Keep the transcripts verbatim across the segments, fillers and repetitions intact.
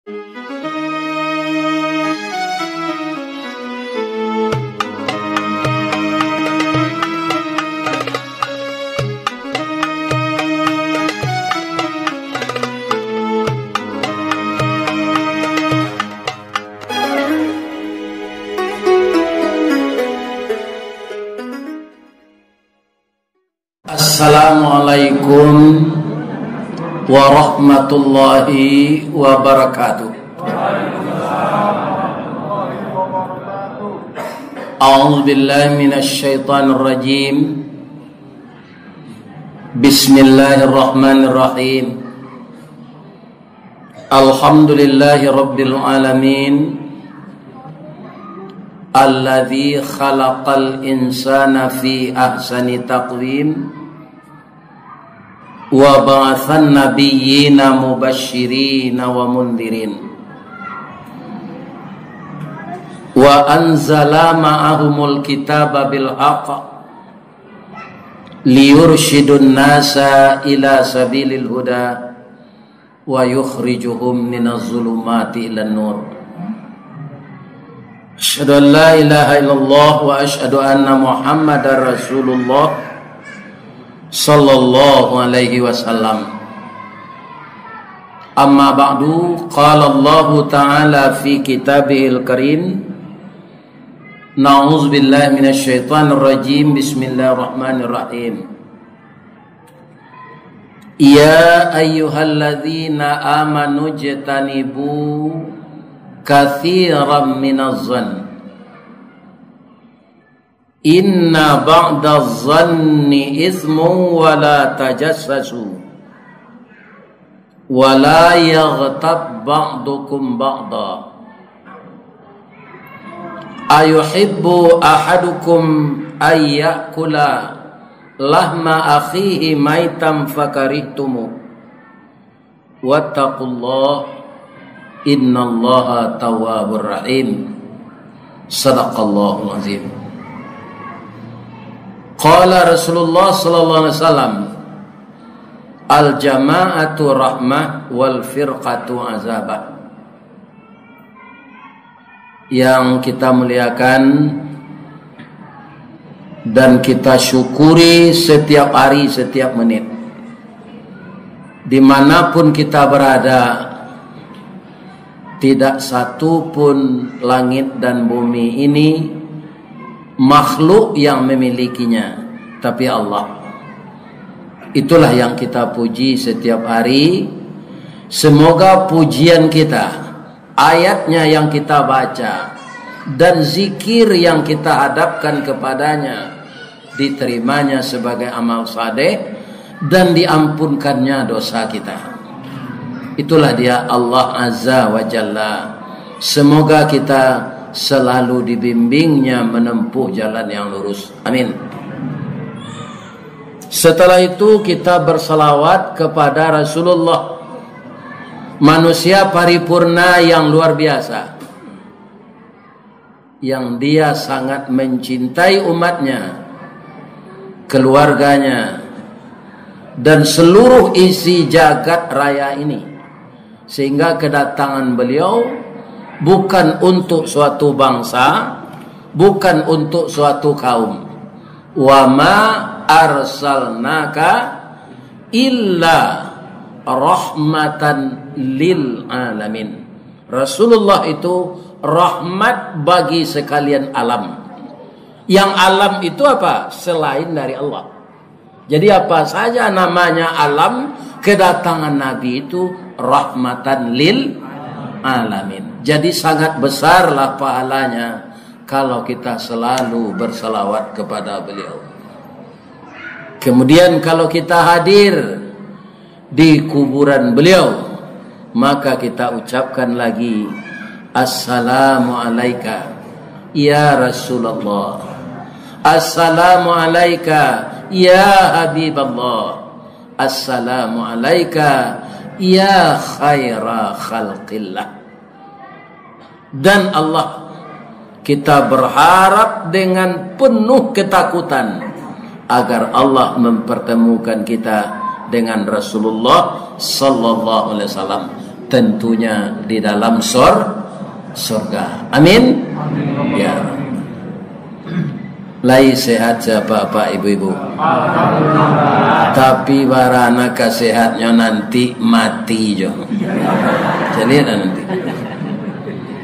Assalamualaikum warahmatullahi wabarakatuh. A'udzubillahi minasyaitonirrajim. Bismillahirrahmanirrahim. Alhamdulillahi rabbil alamin. Alladzi khalaqal insana fi ahsani taqwim. Wa ba'atsan nabiyyina mubasysyirina wa mundzirin. Wa anzala ma'ahumul kitaba bil haqq. Liyursyidun nasa ila sabilil huda. Wa yukhrijuhum minaz zulumati ilan nur. Asyhadu an la ilaha illallah wa asyhadu anna Muhammadar Rasulullah sallallahu alaihi wasallam. Amma ba'du, qala Allahu ta'ala fi kitabihil karim. Na'udzubillahi minasyaitonirrajim. Bismillahirrahmanirrahim. Ya ayyuhalladzina amanu jtanibu katsiran minaz zann. Inna ba'daz zanni itsmun wa la tajassasu. Wa la yaghtab ba'dukum ba'da. Ayuhibbu ahadukum ayyakula lahma akhihi maitan fakarihtumuh. Wattaqullah, innallaha tawwabur rahim. Sadaqallahul azim. Qala Rasulullah sallallahu alaihi wasallam, "Al jama'atu rahmah wal firqatu azabah." Yang kita muliakan dan kita syukuri setiap hari, setiap menit. Dimanapun kita berada, tidak satu pun langit dan bumi ini makhluk yang memilikinya, tapi Allah. Itulah yang kita puji setiap hari. Semoga pujian kita, ayatnya yang kita baca, dan zikir yang kita hadapkan kepadanya, diterimanya sebagai amal saleh, dan diampunkannya dosa kita. Itulah Dia Allah Azza wa Jalla. Semoga kita selalu dibimbingnya menempuh jalan yang lurus. Amin. Setelah itu, kita bersalawat kepada Rasulullah, manusia paripurna yang luar biasa, yang Dia sangat mencintai umatnya, keluarganya, dan seluruh isi jagat raya ini. Sehingga kedatangan beliau bukan untuk suatu bangsa, bukan untuk suatu kaum. "Wa ma arsalnaka illa rahmatan lil alamin." Rasulullah itu rahmat bagi sekalian alam. Yang alam itu apa? Selain dari Allah. Jadi, apa saja namanya alam, kedatangan Nabi itu rahmatan lil alamin. Jadi, sangat besarlah pahalanya kalau kita selalu bersalawat kepada beliau. Kemudian, kalau kita hadir di kuburan beliau, maka kita ucapkan lagi, "Assalamu alaika, ya Rasulullah. Assalamu alaika, ya Habiballah. Assalamu alaika, ya khaira khalqillah." Dan Allah, kita berharap dengan penuh ketakutan agar Allah mempertemukan kita dengan Rasulullah sallallahu alaihi wasallam. Tentunya di dalam sor-, sorga. Amin. Ya. Lai sehat sia, apak-apak, ibu-ibu? Tapi bara nan ka sehatnyo nanti mati jo. Caliak lah nanti.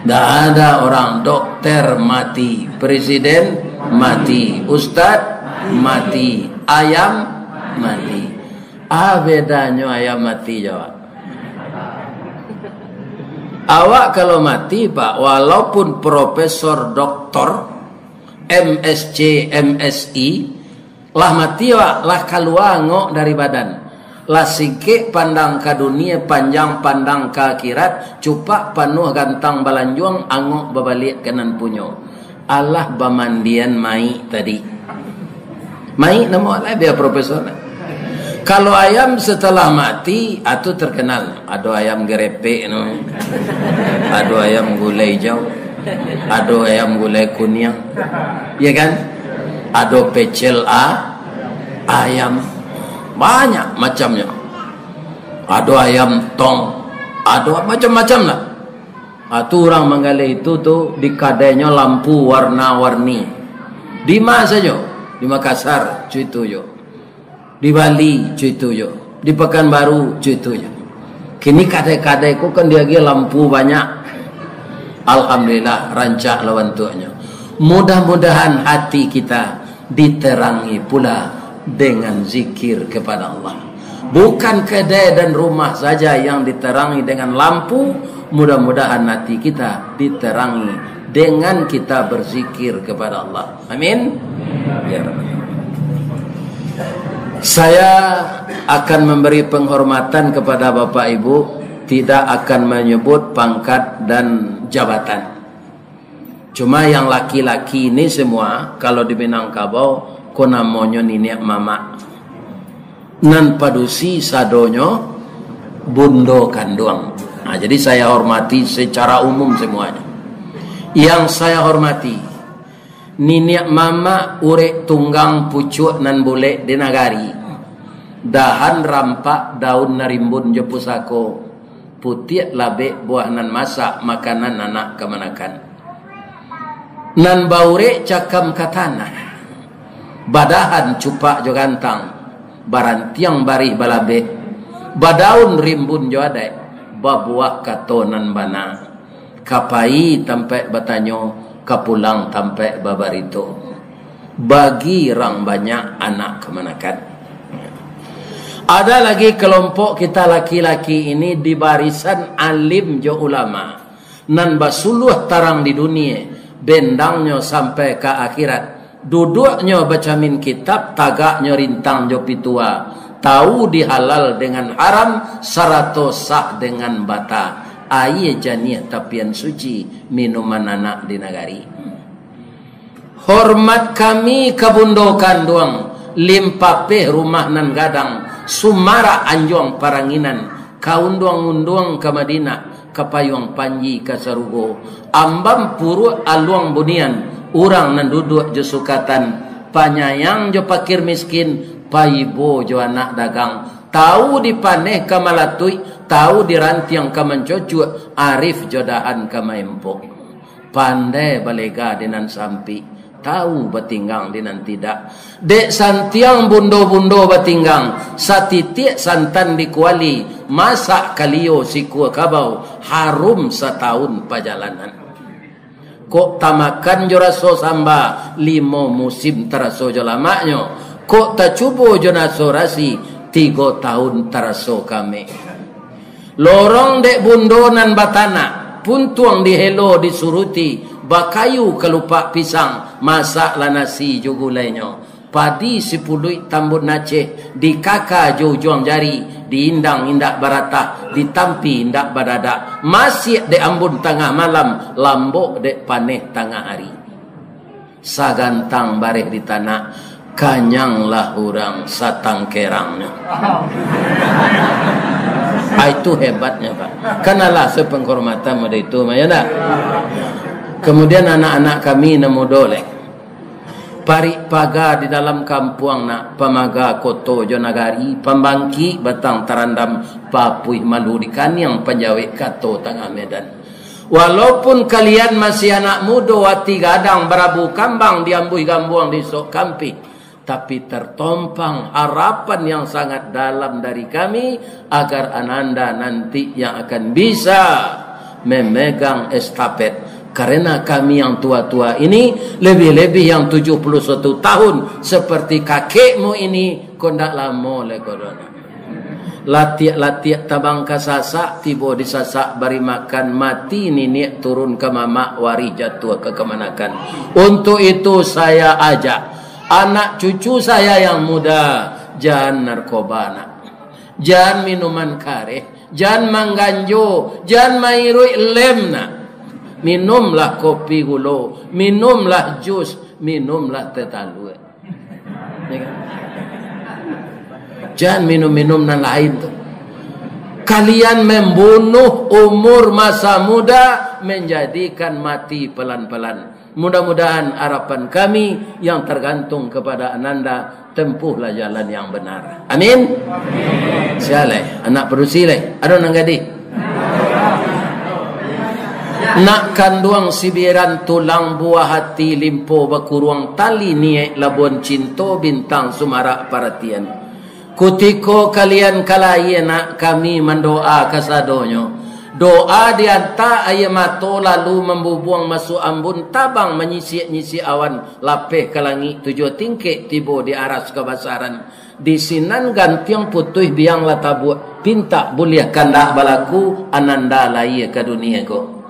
Ndak ada orang dokter mati, presiden mati, ustad mati, ayam mati. Ah, bedanyo ayam mati jo awak. Awak kalau mati, Pak, walaupun profesor, doktor, M S C, M S I, lah mati awak, lah kalua angok dari badan. Lah singkek pandang ka dunia, panjang pandang ka akhirat, cupak panuah gantang balanjuang, angok babaliak ka nan punyo. Alah bamandian mayik tadi. Mayik namo lah, bia profesor lah. Kalau ayam setelah mati, ah, tu terkenal. Ado ayam gerepek no. Ado ayam gulai hijau. Ado ayam gulai kuniang. Ya kan? Ado pecel a-, ayam. Banyak macamnyo. Ado ayam tong. Ado macam-macam lah. Ah, tu urang manggaleh itu tu di kadainyo lampu warna-warni. Di ma sajo? Di Makassar, cuitu jo. Di Bali, cuitu jo. Di Pekanbaru, cuitu jo. Kini kadai-kadai ko kan diagiah lampu banyak. Alhamdulillah, rancak lah bantuaknyo. Mudah-mudahan hati kita diterangi pula dengan zikir kepada Allah. Bukan kedai dan rumah saja yang diterangi dengan lampu, mudah-mudahan hati kita diterangi dengan kita berzikir kepada Allah. Amin. Ya Rabbal Alamin. Saya akan memberi penghormatan kepada Bapak Ibu, tidak akan menyebut pangkat dan jabatan. Cuma yang laki-laki ni semua, kalau di Minangkabau, ko namonyo niniak mamak. Nan padusi sadonyo bundo kanduang. Nah, jadi saya hormati secara umum semuanya. Yang saya hormati, niniak mamak urek tunggang pucuak nan bulek di nagari. Dahan rampak daun narimbun jo pusako. Putiak labek buah nan masak, makanan anak kamanakan. Nan baurek cakam ka tanah, badahan cupak jo gantang, barantiang barih balabeh, badaun rimbun jo adaik, babuah kato nan bana. Ka pai tampaik batanyo, ka pulang tampaik babarito. Bagi rang banyak anak kamanakan. Ada lagi kelompok kita laki-laki ini di barisan alim jo ulama, nan basuluah tarang di dunia, bendangnyo sampai ka akhirat, duduaknyo bacamin kitab, tagaknyo rintang jo pitua, tahu di halal dengan haram, sarato sah dengan bata, aia janiah tapian suci, minuman anak di nagari. Hormat kami ka bundo kanduang, limpapeh rumah nan gadang, sumarak anjuang paranginan, ka unduang-unduang ka Madinah, ka payuang panji ka sarugo, ambam puruak aluang bunian, urang nan duduak jo sukatan, panyayang jo pakir miskin, paibo jo anak dagang, tahu di paneh ka malatuik, tahu di rantiang ka mancocuak, arif jo dahan ka maempok. Pandai balega di nan sampik, tahu batinggang di nan tidak. Dek santiang bundo-bundo batinggang, satitiak santan di kuali, masak kalio sikua kabau, harum satahun pajalanan. Kok tamakan jo raso samba, limo musim taraso jo lamaknyo. Kok tacubo jo naso rasi, tigo tahun taraso kameh. Lorong dek bundo nan batanak, puntuang dihelo disuruti, bakayu kalupak pisang, masaklah nasi jo gulainyo. Padi sipuluik tambun Aceh, dikaka jo ujuang jari, diindang indak baratah, ditampi indak badadak, masiak dek ambun tangah malam, lambok dek paneh tangah ari. Sagantang bareh ditanak, kanyanglah urang satangkerangnyo. Ah, itu hebatnya, Pak. Kan alah sepenghormatan model itu, mah, ya ndak? Kemudian anak-anak kami nan mudo lai. Parik paga di dalam kampuang nak, pamaga koto jo nagari, pambangkik batang tarandam, papuih malu di kaniang, panjawek kato tangah medan. Walaupun kalian masih anak mudo, ati gadang barabu kambang, diambuih gambuang di sok kampih, tapi tertompang harapan yang sangat dalam dari kami, agar ananda nanti yang akan bisa memegang estafet. Karena kami yang tua-tua ini, lebih-lebih yang tujuh puluh satu tahun, seperti kakekmu ini, ko ndak lamo lai ko doh. Latiak-latiak tabang ka Sasak, tibo di Sasak bari makan, mati niniak turun ka mamak, warih jatuah ka kamanakan. Untuk itu saya ajak anak cucu saya yang muda, jan narkoba nak. Jan minuman kareh, jan mangganjo, jan mairuik lem nak. Minumlah kopi gulo, minumlah jus, minumlah teh talua. Ya kan? Jan minum-minum nan lain tu. Kalian membunuh umur masa muda, menjadikan mati pelan-pelan. Mudah-mudahan harapan kami yang tergantung kepada ananda, tempuhlah jalan yang benar. Amin. Sia lai, anak padusi lai. Ado nan gadih? Nak kanduang sibiran tulang, buah hati limpo bakuruang tali, niaik labuan cinto, bintang sumarak paratian. Kutiko kalian ka lahia nak, kami mandoa kasadonyo. Doa diantak aia mato, lalu mambubuang masuak ambun, tabang manyisiak-nyisiak awan, lapeh ka langik tujuah tingkek, tibo di aras kabasaran. Di sinan gantiang putuih biang lah tabuak, pintak buliah kandak balaku, ananda lahia ka dunia ko.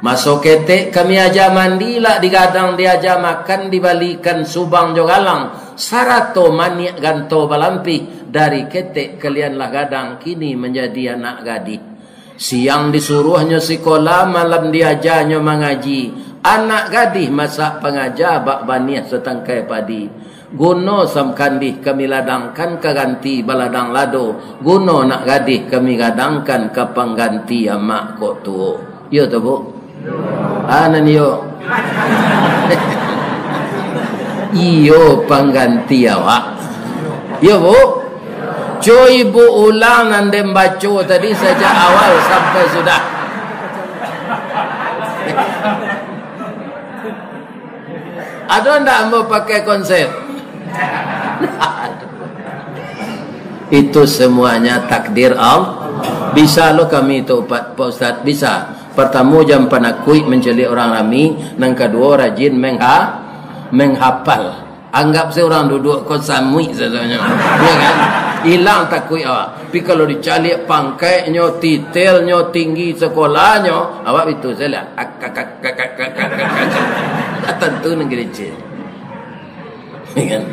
Maso ketek kami aja mandi, lah digadang diaja makan, dibalikan subang jo galang, sarato maniak ganto balampih, dari ketek kalian lah gadang, kini manjadi anak gadih. Siang disuruahnyo sikola, malam diajanyo mangaji, anak gadih masak pangaja, bak baniah satangkai padi. Guno sam kandih kami ladangkan, ka ganti baladang lado, guno nak gadih kami gadangkan, ka pangganti amak kok tuo. Iyo tu, Bu? Ah, nan iyo. Iyo pangganti awak. Iyo, Bu? Cubo ibu ulang nan den baco tadi sajak awal sampai sudah. Ado ndak ambo pakai konsep? Itu semuanya takdir Allah. Bisa lo kami tu, Pak, Pak Ustaz? Bisa. Partamo, jan panakuik mancaliak urang rami, nan kaduo, rajin mengha-, menghafal. Anggap se urang duduak ko samuik sadonyo. Ya kan? Ilang takuik awak. Tapi kalau dicaliak pangkeknyo, titelnyo, tinggi sekolahnyo, awak itu salah. Akak, akak, akak, akak, akak, akak. Tak tentu negeri Cina. Ya kan?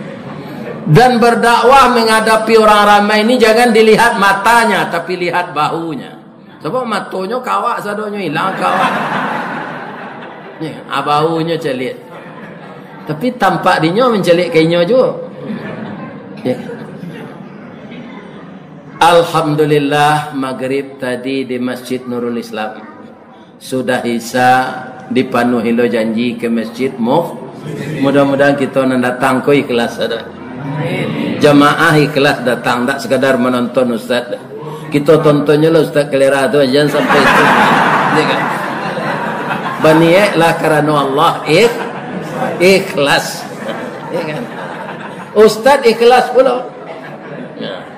Dan berdakwah menghadapi orang ramai ini jangan dilihat matanya, tapi lihat bahunya. Sabab matonyo ka awak sadonyo, ilang ka awak. Ya, ah, bahunyo caliak. Tapi tampak dinyo mancaliak ka inyo juo. Ya. Alhamdulillah, magrib tadi di Masjid Nurul Islam. Sudah Isya, dipanuhi lo janji ka masjid, Muf. Mudah-mudahan kito nan datang ko ikhlas ado. Jamaah ikhlas datang, ndak sekadar menonton ustaz. Kito tontonnyo lah ustaz kalera tu, jan sampai itu. Ya kan? Baniaiklah karano Allah, ikh-, ikhlas. Ya kan? Ustaz ikhlas pulo. Ya.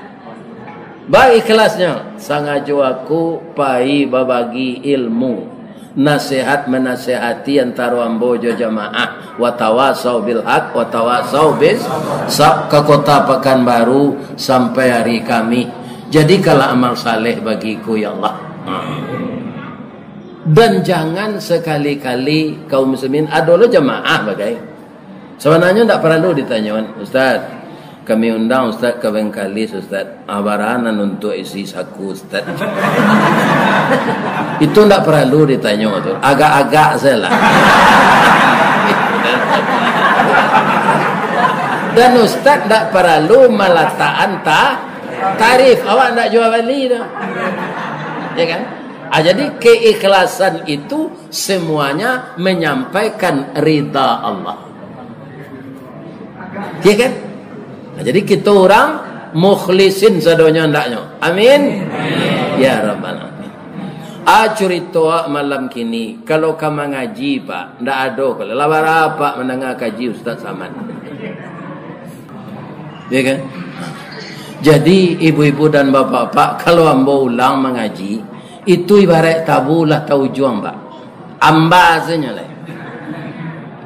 Baikhlasnyo, sangajo aku pai babagi ilmu, nasihat manasihati antaro ambo jo jamaah, watawasau bil haq, watawasau bis sab, ka Kota Pakanbaru sampai ari Kamih. Jadikanlah amal saleh bagiku, ya Allah. Dan jangan sekali-kali kaum muslimin, ado lo jamaah bagai. Sabananyo ndak paralu ditanyo, "Ustaz, kami undang Ustaz ka Bengkalis, Ustaz. Ah, bara nan untuak isi saku, Ustaz?" Itu ndak paralu ditanyo tu. Agak-agak sajolah. Dan Ustaz ndak paralu malatakan ta-, tarif. Awak ndak jual bali tu. Ya kan? Ah, jadi keikhlasan itu semuanya menyampaikan ridha Allah. Iya kan? Nah, jadi kito urang mukhlisin sadonyo andaknyo. Amin. Ya Rabbal Alamin. Ah, curito awak malam kini, kalau ka mangaji, Pak, ndak ado ko lah. Lah bara Apak mandanga kaji Ustaz Samad? Ya kan? Jadi, ibu-ibu dan bapak-bapak, kalau ambo ulang mangaji, itu ibarat tabu lah taujuang, Pak. Amba sajo lai.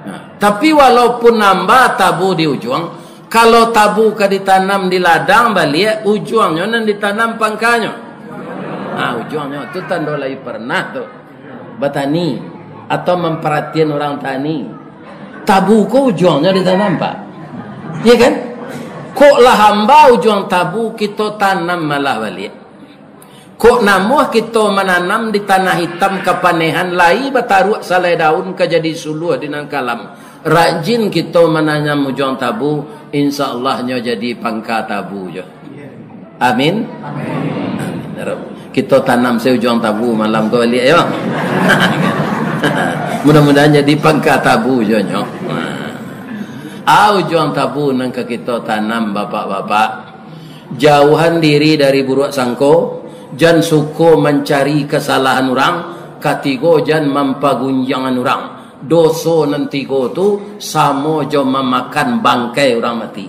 Nah, tapi walaupun amba tabu di ujuang, kalau tabu ka ditanam di ladang baliak, ujuangnyo nan ditanam pangkanyo. Nah, ujuangnyo tu tando lai pernah tu batani atau mamparatian urang tani. Tabu ko ujuangnyo ditanam, Pak. Iya kan? Kok lah amba ujuang tabu, kito tanam malah baliak. Kok namuah kito mananam di tanah itam kapanehan, lai bataruak salai daun ka jadi suluah di nan kalam. Rajin kito mananam ujuang tabu, insya Allah nyo jadi pangka tabu jo. Amin. Amin. Kito tanam se ujuang tabu malam ko baliak, yo. Mudah-mudahan jadi pangka tabu jo nyo. Ah, ujuang tabu nan ka kito tanam, bapak-bapak. Jauahan diri dari buruak sangko, jan suko mancari kasalahan urang, katigo jan mampagunjiangan urang. Doso nan tigo tu samo jo mamakan bangkai urang mati.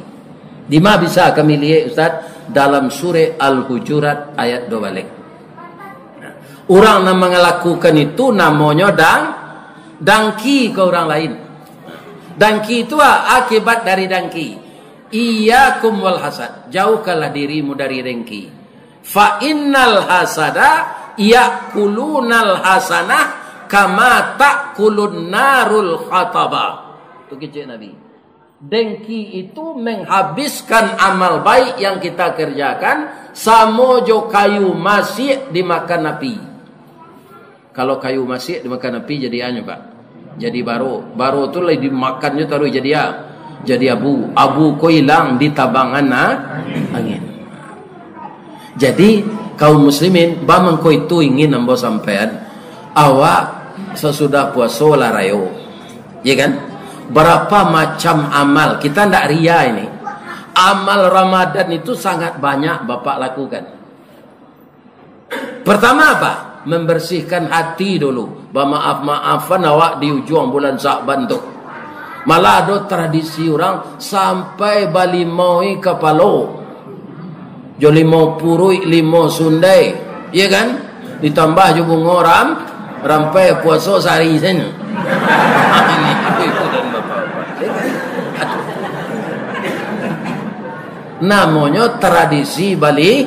Dima bisa kami liek, Ustaz? Dalam surek Al-Hujurat ayat dua baleh. Urang nan mangalakukan itu namonyo dang-, dangki ka urang lain. Dangki itu a-, akibat dari dangki. Iyyakum wal hasad, jauhkanlah dirimu dari dengki. Fa innal hasada ya'kulunal hasanah kama ta'kulun narul khataba. Tu kecek Nabi. Dengki itu menghabiskan amal baik yang kita kerjakan, samo jo kayu masiak dimakan api. Kalau kayu masiak dimakan api, jadi anyo, Pak. Jadi baro. Baro tu lah dimakannyo taruih jadi a-, jadi abu. Abu ko ilang ditabang a-, angin. Jadi, kaum muslimin, bamangko itu ingin ambo sampaian, awak sasudah puaso lah rayo. Ya kan? Berapa macam amal, kita ndak ria ini. Amal Ramadan itu sangat banyak Bapak lakukan. Pertama apa? Membersihkan hati dulu. Bamaaf-maafan awak di ujuang bulan Sa'ban tu. Malah ado tradisi urang sampai balimaui kapalo. Jo limau puruik, limau sundai. Iya kan? Ditambah jo bungo ram-, rampai, puaso sahari sajo. Namonyo tradisi bali-,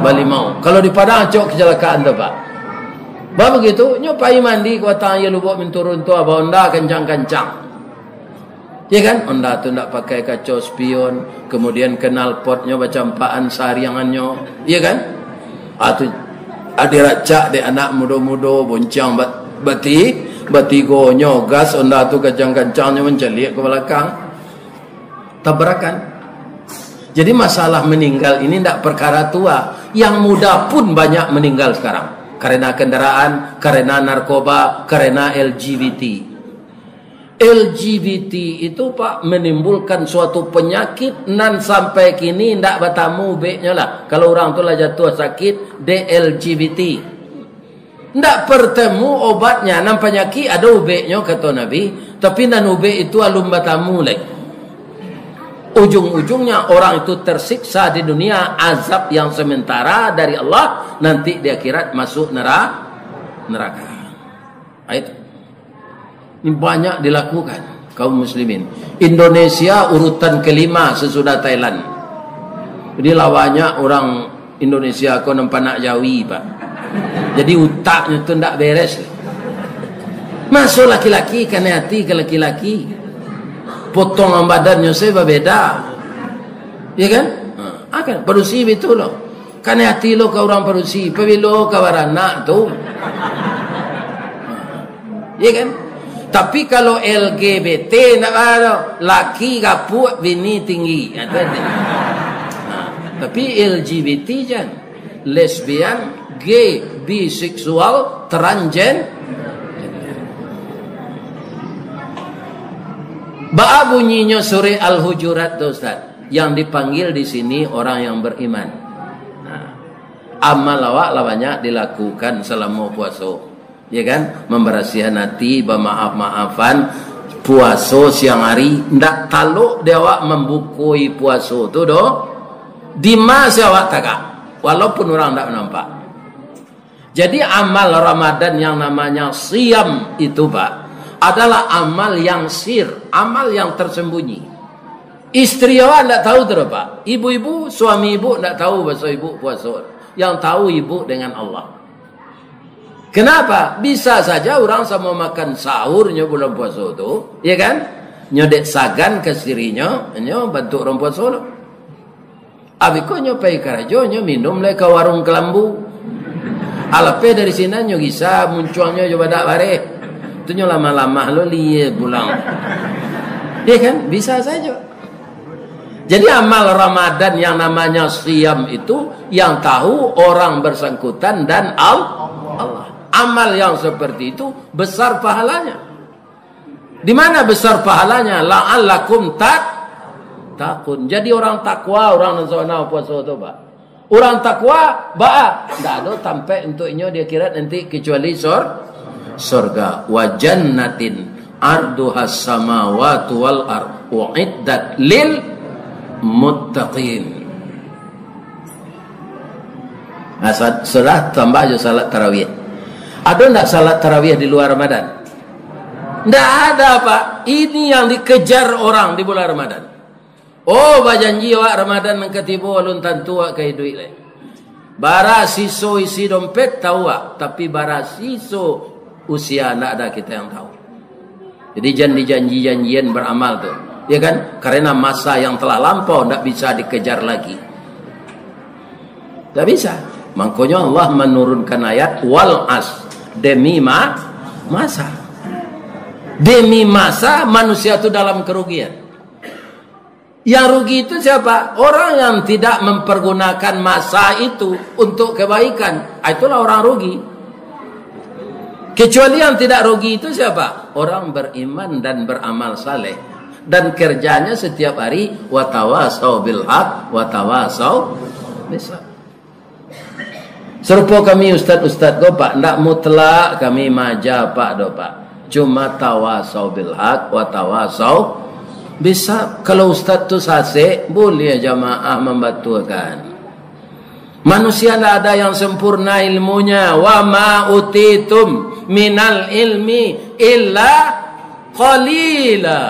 balimau. Kalau di Padang acok kecelakaan tu, Pak. Bah begitu, nyo pai mandi ka batang aia lubuak minturun tu, baonda kancang-kancang. Ya kan? Onda tu ndak pakai kaco spion, kemudian knalpotnyo bacampakan sariangannyo, ya kan? Ah, tu, ah, diracak dek anak mudo-mudo, boncang bat-, bati-, batigonyo, gas onda tu kancang-kancangnyo mancaliak ka balakang. Tabrakan. Jadi, masalah meninggal ini ndak perkara tua. Yang muda pun banyak meninggal sekarang. Karena kendaraan, karena narkoba, karena L G B T. L G B T itu, Pak, menimbulkan suatu penyakit nan sampai kini ndak batamu ubeknyo lah. Kalau urang tu lah jatuah sakit dek L G B T. Ndak bertemu obatnya, nan panyakik ado ubeknyo, kato Nabi, tapi nan ubek itu alun batamu lai. Ujung-ujungnya orang itu tersiksa di dunia, azab yang sementara dari Allah, nanti di akhirat masuk nera-, neraka. Nah, itu. Ini banyak dilakukan kaum muslimin. Indonesia urutan kelima sesudah Thailand. Jadi, lah banyak orang Indonesia ko nan panak jawi, Pak. Jadi, utaknyo tu ndak beres. Maso laki-laki, kanai ati ka laki-laki. Potongan badannyo sajo babeda. Ya kan? Ha, akan padusi bitu lo. Kanai ati lo ka urang padusi, pabilo ka baranak tu. Ya kan? Tapi kalau L G B T ndak ado, laki gapuak, bini tinggi. Ha, tu aja. Ha, tapi L G B T jan. Lesbian, gay, biseksual, transgen-, Baa bunyinyo surek Al-Hujurat tu, Ustaz? Yang dipanggil di sini orang yang beriman. Nah, amal awak lah banyak dilakukan salamo puaso. Ya kan? Mambarasiahan ati, bamaaf-maafan, puaso siang hari, ndak talok di awak mambukoi puaso tu doh. Dima se awak tagak, walaupun urang ndak nampak. Jadi, amal Ramadan yang namanya siam itu, Pak, adalah amal yang sir, amal yang tersembunyi. Istri awak ndak tahu tu, Pak. Ibu-ibu, suami ibu ndak tahu baso ibu puaso. Yang tahu ibu dengan Allah. Kenapa? Bisa saja urang samo makan sahur nyo bulan puaso tu, ya kan? Nyo dek sagan ka sirinyo, nyo bantuak urang puaso tu. Abih ko nyo pai karajo, nyo minum lai ka warung kalambu. Alapeh dari sinan nyo gisa muncuangnyo jo badak bareh. Tu nyo lamah-lamah lo lie pulang. Ya kan? Bisa saja. Jadi, amal Ramadan yang namanya siam itu yang tahu orang bersangkutan dan Al-, Allah. Amal yang seperti itu besar pahalanya. Di mana besar pahalanya? La'allakum tat-, takun. Jadi orang takwa, orang nan sabananyo puaso tu, Pak. Urang takwa, baa? Ndak ado tampek untuak inyo di akhirat nanti kecuali sor-, sorga. Wa jannatin arduhas samawati wal ard uiddat lil muttaqin. Nah, sa-, sudah tambah jo salat tarawih. Ado ndak salat tarawih di luar Ramadan? Ndak ada, Pak. Ini yang dikejar orang di bulan Ramadan. Oh, bajanji awak Ramadan nan ka tibo, alun tantu awak ka iduik lai. Bara siso isi dompet tahu awak, tapi bara siso usia ndak ada kita yang tahu. Jadi, jan dijanji-janjian beramal tu, ya kan? Karena masa yang telah lampau ndak bisa dikejar lagi. Ndak bisa. Mangkonyo Allah menurunkan ayat, "Wal as", demi ma-, masa. Demi masa, manusia tu dalam kerugian. Yang rugi itu siapa? Orang yang tidak mempergunakan masa itu untuk kebaikan. Ah, itulah orang rugi. Kecuali yang tidak rugi itu siapa? Orang beriman dan beramal saleh. Dan kerjanya setiap hari, "Watawasau bil haq, watawasau bis sabr." Sarupo kami ustad-ustad ko, Pak, ndak mutlak kami maaja, Pak, doh, Pak. Cuma tawasau bil haq, wa tawasau bis sabr. Kalau ustad tu sasek, buliah jamaah mambatuakan. Manusia ndak ada yang sempurna ilmunya. "Wa ma utitum minal ilmi illa qalila."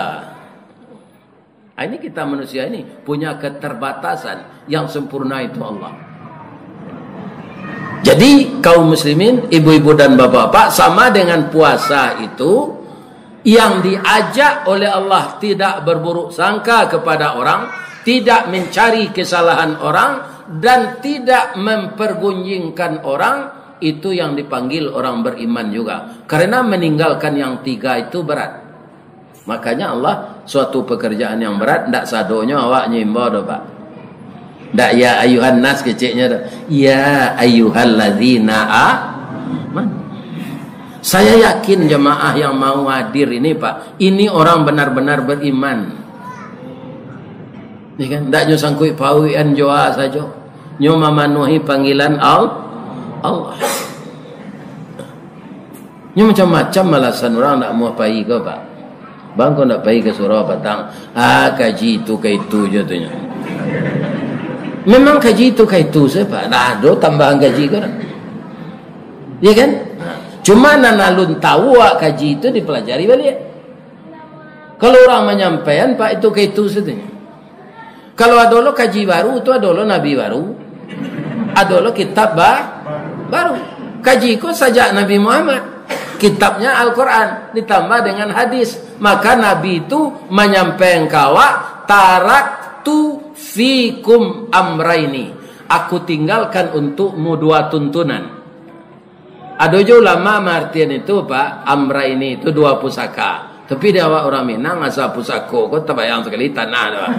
Ah, ini kita manusia ini punya keterbatasan, yang sempurna itu Allah. Jadi, kaum muslimin, ibu-ibu dan bapak-bapak, sama dengan puasa itu, yang diajak oleh Allah tidak berburuk sangka kepada orang, tidak mencari kesalahan orang, dan tidak mempergunjingkan orang, itu yang dipanggil orang beriman juga. Karena meninggalkan yang tiga itu berat. Makanya Allah, suatu pekerjaan yang berat, ndak sadonyo awak nyo imbau doh, Pak. Ndak "Ya ayuhan nas" keceknyo doh. "Ya ayuhallazina aman." Saya yakin jamaah yang mau hadir ini, Pak, ini orang benar-benar beriman. Ya kan? Ndak nyo sangkuik pauikan joa sajo. Nyo mamanuahi panggilan Al-, Allah. Nyo macam-macam alasan urang ndak amuah pai ko, Pak. "Bang, ko ndak pai ka surau patang?" "Ah, kaji itu ka itu jo," tu nyo. Memang kaji itu ka itu sajo, Pak. Ndak ado tambahan kaji ko doh. Ya kan? Cuma nan alun tahu awak kaji itu dipelajari baliak. Kalau urang manyampaian, Pak, itu ka itu sajo tu nyo. Kalau ado lo kaji baru, tu ado lo nabi baru. Ado lo kitab ba-, baru. Kaji ko sajak Nabi Muhammad. Kitabnya Al-Quran, ditambah dengan hadis. Maka Nabi tu manyampaikan ka awak, "Taraktu fikum amraini." Aku tinggalkan untukmu dua tuntunan. Ado jo ulama maartian itu, Pak, amraini itu dua pusaka. Tapi di awak urang Minang, asa pusako ko tabayang sakali tanah tu, Pak.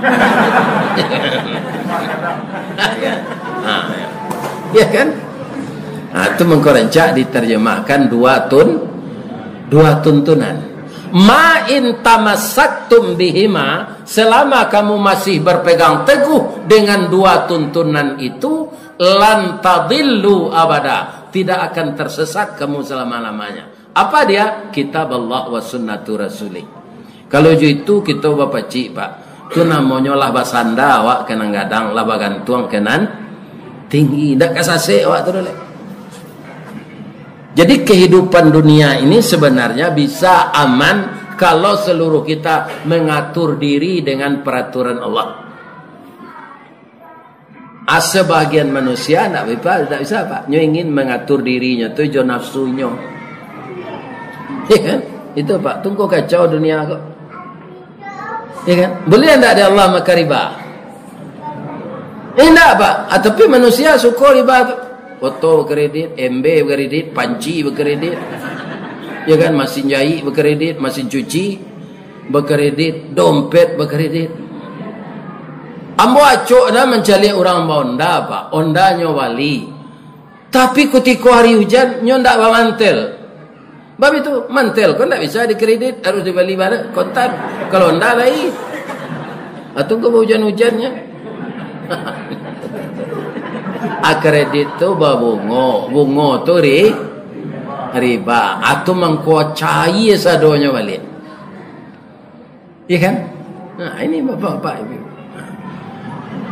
Ha, ya. Ya kan? Ha, tu mangko rancak diterjemahkan dua tun-, dua tuntunan. "Ma in tamassaktum bihima," selama kamu masih berpegang teguh dengan dua tuntunan itu, "lan tadillu abada," tidak akan tersesat kamu selama-lamanya. Apa dia? Kitab Allah wa sunnatu rasulih. Kalau jo itu kito bapacik, Pak. Tu namonyo lah basanda awak ka nan gadang, lah bagantuang ka nan tinggi. Ndak ka sasek awak tu doh, leh. Jadi, kehidupan dunia ini sebenarnya bisa aman kalau seluruh kita mengatur diri dengan peraturan Allah. Ah, sebagian manusia ndak bisa, ndak bisa, Pak. Nyo ingin mengatur dirinyo tu jo nafsunyo. Ya kan? Itu, Pak. Tunggu kacau dunia ko. Ya kan? Boleh ndak di Allah makan riba? Indak, Pak. Ah, tapi manusia suko riba tu. Oto bakredit, ember bakredit, panci bakredit. Ya kan? Masin jahit bakredit, masin cuci bakredit, dompet bakredit. Ambo acok dah mancaliak urang ba-Honda, Pak. Hondanyo bali. Tapi kutiko hari ujan, nyo ndak bamantel. Bab itu, mantel ko ndak bisa dikredit, harus dibali bana, kontan. Kalau ndak lai. Atau ko baujan-ujannya. Ah, kredit tu babungo, bungo tu ri-, riba. Atau mangko cair sadonyo baliak. Iya kan? Nah, ini bapak-bapak, ibu.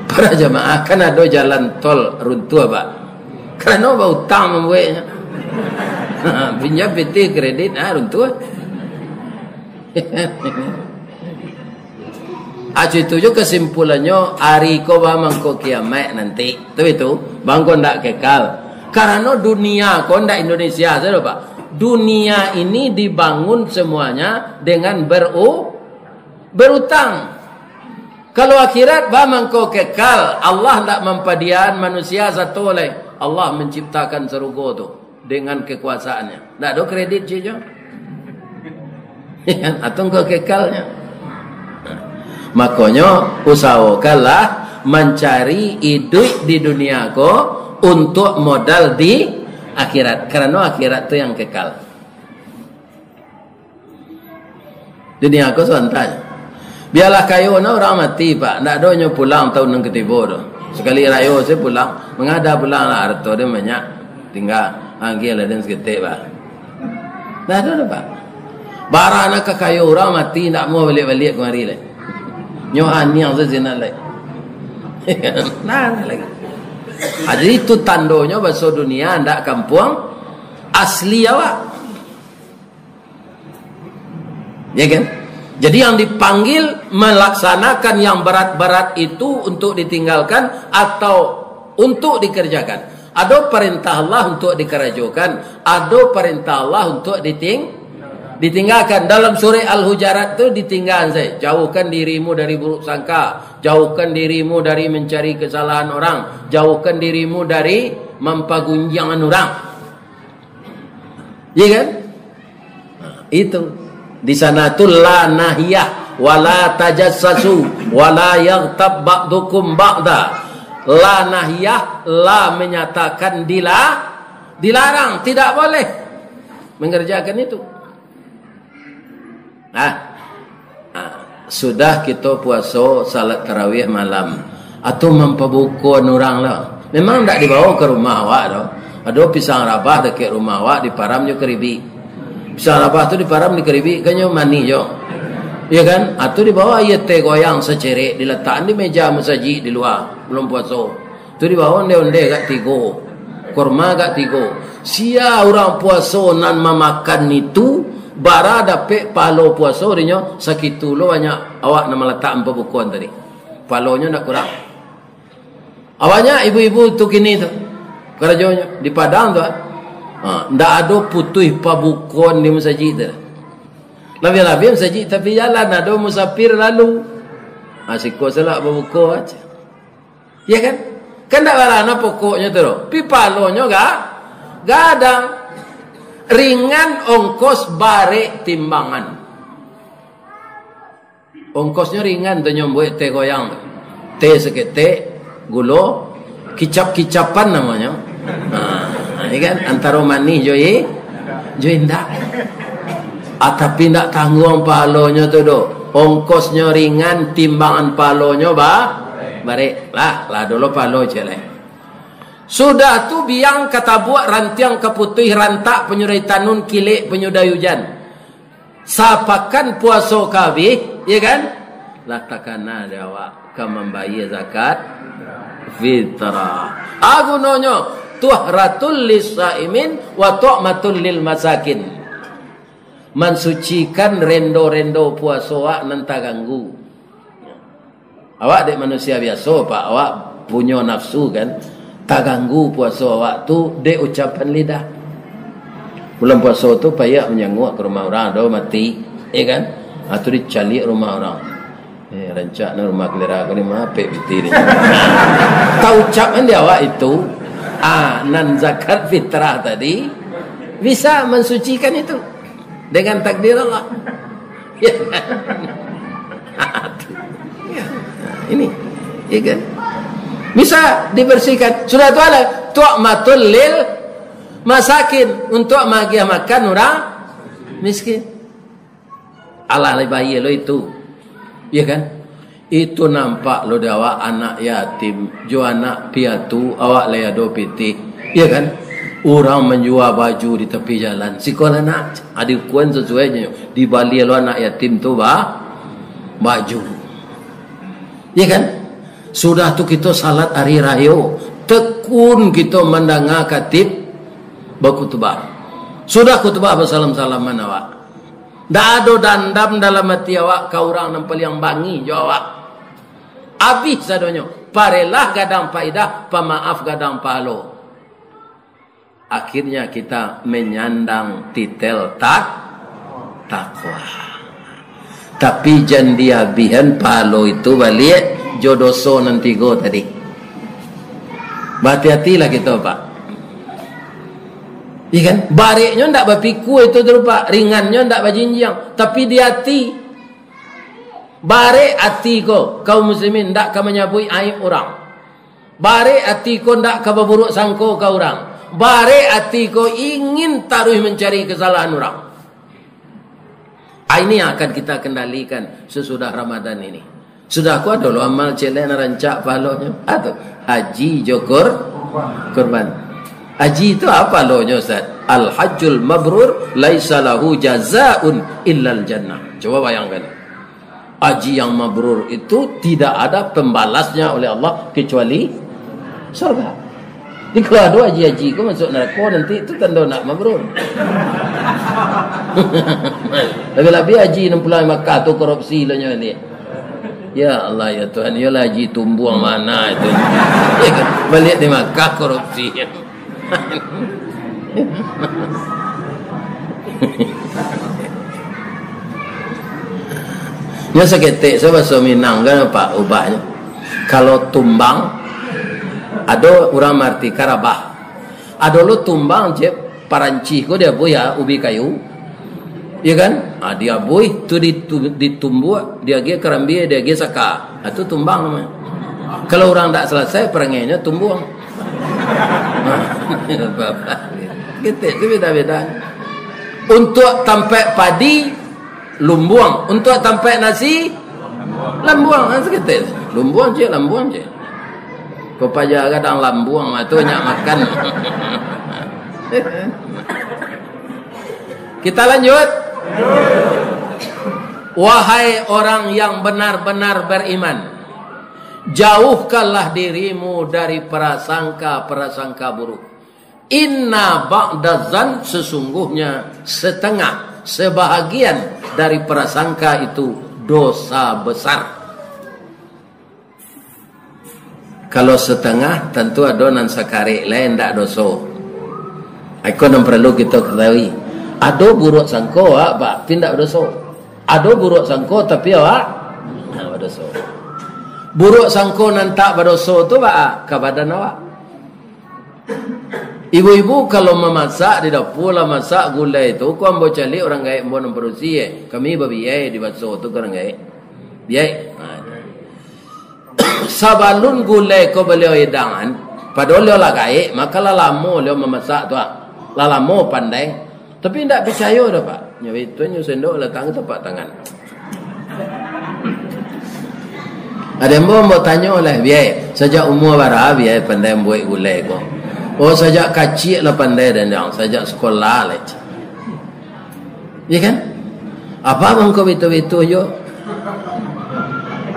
Para jamaah, kan ado jalan tol runtuh, Pak. Karano bautang mambueknyo. Pinjam pitih kredit, ah, runtuh. Acu itu jo kesimpulannyo, ari ko ba mangko kiamaik nanti. Tu itu, bangko ndak kekal. Karano dunia ko ndak Indonesia sajo, Pak. Dunia ini dibangun semuanya dengan beru-, berutang. Kalau akhirat, ba mangko kekal. Allah ndak mampadiaan manusia sato lai. Allah menciptakan sarugo tu dengan kekuasaan-Nya. Ndak ado kredit cijo. Atau engkau kekalnya. Makonyo, usahokanlah mancari iduik di dunia ko untuk modal di akhirat. Karano akhirat tu yang kekal. Dunia ko santa. Bialah kayo na urang mati, Pak. Ndak ado nyo pulang taun nan katibo tu. Sakali rayo se pulang. Mangada pulang lah, arato den banyak. Tingga. Angkek lah den saketek, bah. Ndak ado doh, Pak. Bara nan ka kayo urang mati, ndak amuah baliak-baliak kamari lai. Nyo aniang se sinan lai. Nah, lagi. Ah, jadi itu tandonyo baso dunia ndak kampuang asli awak. Ya kan? Jadi yang dipanggil melaksanakan yang berat-berat itu untuk ditinggalkan atau untuk dikerjakan. Ado perintah Allah untuk dikarajokan, ado perintah Allah untuk diting-, ditinggalkan. Dalam surah Al-Hujurat tu ditinggalkan saja. Jauhkan dirimu dari buruk sangka, jauhkan dirimu dari mencari kesalahan orang, jauhkan dirimu dari mampagunjiangan urang. Iya kan? Nah, itu. Di sana tu la nahiyah, wala tajassasu, wala yaghtab ba'dukum ba'da. La nahiyah, la menyatakan dila-, dilarang, tidak boleh mengerjakan itu. Nah, ah, sudah kito puaso, salat tarawih malam, atau mampabukoan urang lah. Memang ndak dibawa ka rumah awak doh. Ado pisang rabah dakek rumah awak, diparam jo karibik. Pisang rabah tu diparam di karibik, kan nyo manih jo. Ya kan? Atau dibawa aia teh goyang sacerek, dilatakan di meja masajik di lua, bulan puaso. Tu dibawa onde-onde agak tigo, kurma agak tigo. Sia urang puaso nan mamakan itu, bara dapek pahalo puaso dinyo, sakitu lo banyak awak nan malatak pabukoan tadi. Pahalonyo ndak kurang. Awaknyo ibu-ibu tu kini tu, karajonyo di Padang tu, ah. Ha, ndak ado putuih pabukoan di masajik tu. Labiah-labiah masajik tapi jalan, ado musafir lalu. Ha, siko salak babuko aja. Ya kan? Kan ndak bara na pokoknyo tu doh. Pi pahalonyo ga-, gadang. Ringan ongkos barek timbangan. Ongkosnyo ringan tu nyo buek teh goyang tu. Teh saketek, gulo, kicap-kicapan namonyo. Ha, ya kan? Antaro manih jo i-, jo indak. Ah, tapi ndak tangguang pahalonyo tu doh. Ongkosnyo ringan, timbangan pahalonyo ba-, barek. Lah, lah dulu pahalo ciek lai. Sudah tu biang ka tabuak, rantiang ka putuih, rantak panyudah tanun, kilek panyudah ujan. Sapakan puaso ka abih, ya kan? Lah takana dek awak ka mambayia zakat fitrah. Ah, gunonyo, tuhratul lisaimin wa tu'matul lil masakin. Mansucikan rendo-rendo puaso awak nan taganggu. Awak dek manusia biaso, Pak, awak punyo nafsu kan, taganggu puaso awak tu dek ucapan lidah. Bulan puaso tu payah manyanguak ka rumah urang, ado mati, ya kan? Ah, tu dicaliak rumah urang. Eh, rancak na rumah kalera ko ni, mapek pitih ni. Taucapkan di awak itu, ah, nan zakat fitrah tadi bisa mansucikan itu dengan takdir Allah. Ya. Ini, ya kan? Bisa dibersihkan. Sudah tu ada tu'matul lil masakin, untuk magiah makan urang miskin. Alah, lai bayia lo itu. Ya kan? Itu nampak lo dek awak anak yatim, jo anak piatu, awak lai ado pitih. Ya kan? Urang manjua baju di tapi jalan. Siko lah nak, ado ukuran sasuai jo. Dibali lo anak yatim tu ba-, baju. Ya kan? Sudah tu kito salat ari rayo, tekun kito mandanga khatib bakutubah. Sudah kutubah, basalam-salaman awak. Ndak ado dandam dalam ati awak ka urang nan paliang bangi jo awak. Abih sadonyo, parelah gadang paidah, pamaaf gadang pahalo. Akhirnya kita menyandang titel tak-, takwa. Tapi jan diabihan pahalo itu baliak jo doso nan tigo tadi. Bahati-hatilah kito, Pak. Iya kan? Bareknyo ndak bapikua itu tu, Pak. Ringannyo ndak bajinjiang. Tapi di ati. Barek ati ko, kaum muslimin, ndak ka manyabuik aib urang. Barek ati ko ndak ka baburuk sangko ka urang. Barek ati ko ingin taruih mancari kasalahan urang. Ah, ini yang akan kita kendalikan sesudah Ramadan ini. Sudah ko ado lo amal ciek lai nan rancak pahalonyo. Ah, tu. Haji jo kur-, kurban. Haji itu apa pahalonyo, Ustaz? Al-hajjul mabrur laisa lahu jazaun illal jannah. Coba bayangkan. Haji yang mabrur itu tidak ada pembalasnya oleh Allah kecuali surga. Jadi kalau ado haji-haji ko masuk narako nanti, itu tando ndak mabrur. Labiah-labiah haji nan pulang Makkah tu korupsi lo nyo ni. Ya Allah, ya Tuhan, iyolah haji tumbuang mana itu. Baliak di Makkah korupsi. Nyo saketek, so bahaso Minang kan, Pak, ubahnyo. Kalau tumbang, ado urang maarti karabah. Ado lo tumbang, cek, parancih ko diabuih ya, ubi kayu. Iya kan? Ah, diabuih, tu ditu-, ditumbuak, diagiah karambia, diagiah saka. Ah, tu tumbang namonyo. Kalau urang ndak salasai parangainyo, tumbuang. Ketek tu beda-beda. Untuak tampek padi, lumbuang. Untuak tampek nasi, lambuang. Ah, saketek. Lumbuang ciek, lambuang ciek. Ko paja gadang lambuang, ah, tu banyak makan. Kita lanjut. Wahai orang yang benar-benar beriman, jauhkanlah dirimu dari prasangka-prasangka buruk. Inna ba'da zan, sesungguhnya setengah, sebahagian dari prasangka itu dosa besar. Kalau setengah, tantu ado nan sakarek lai ndak doso. Iko nan paralu kito katahui. Ado buruak sangko awak, tapi ndak badoso. Ado buruak sangko, tapi awak, nah, badoso. Buruak sangko nan tak badoso tu, baa ka badan awak? Ibu-ibu, kalau mamasak di dapua, lah masak gulai tu, ko ambo caliak urang gaek ambo nan padusi, eh. Kami babiai di baso tu ka urang gaek. Biai. Ha. Sabalun gulai ko baliau idangan, padahal liau lah gaek, mako lah lamo liau mamasak tu, ah. Lah lamo pandai. Tapi indak picayo doh, Pak. Nyo itu nyo sendok latang ka tapak tangan. Ado ambo, ambo tanyo lah, biai, sajak umua bara biai pandai mambuek gulai ko? Oh, sajak kaciak lah pandai dandang, sajak sekolah lah. Ya kan? Apa mangko bitu-bitu jo?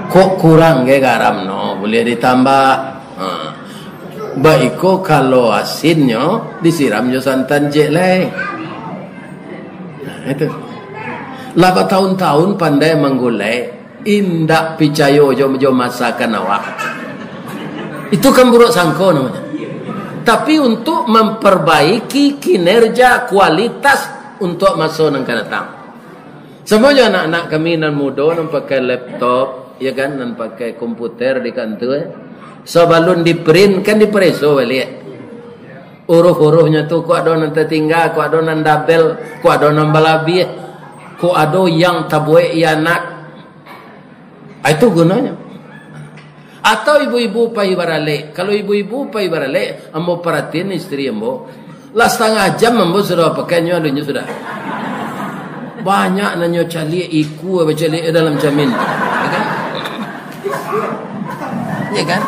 Kok kurang ge garam no, boleh ditambah. Ha. Baiko kalau asinnyo disiram jo santan ciek lai. Nah, itu. Lah batahun-tahun pandai manggulai, indak picayo jo, jo masakan awak. Itu kan buruk sangko namanya. Tapi untuk memperbaiki kinerja, kualitas untuk maso nan ka datang. Samo jo anak-anak kami nan mudo, nan pakai laptop, ya kan, nan pakai komputer di kantua, eh. Sabalun di-print, kan dipareso baliak. Uruh-uruhnyo tu, kok ado nan tatingga, kok ado nan dabel, kok ado nan balabiah, kok ado yang tabuek ianat. Ah, itu gunonyo. Atau ibu-ibu pai baralek. Kalau ibu-ibu pai baralek, ambo paratian istri ambo. Lah satangah jam ambo sudah pakai nyo, alun nyo sudah. Banyak nan nyo caliak, ikua bacaliak dalam camin. Ya kan? Ya kan?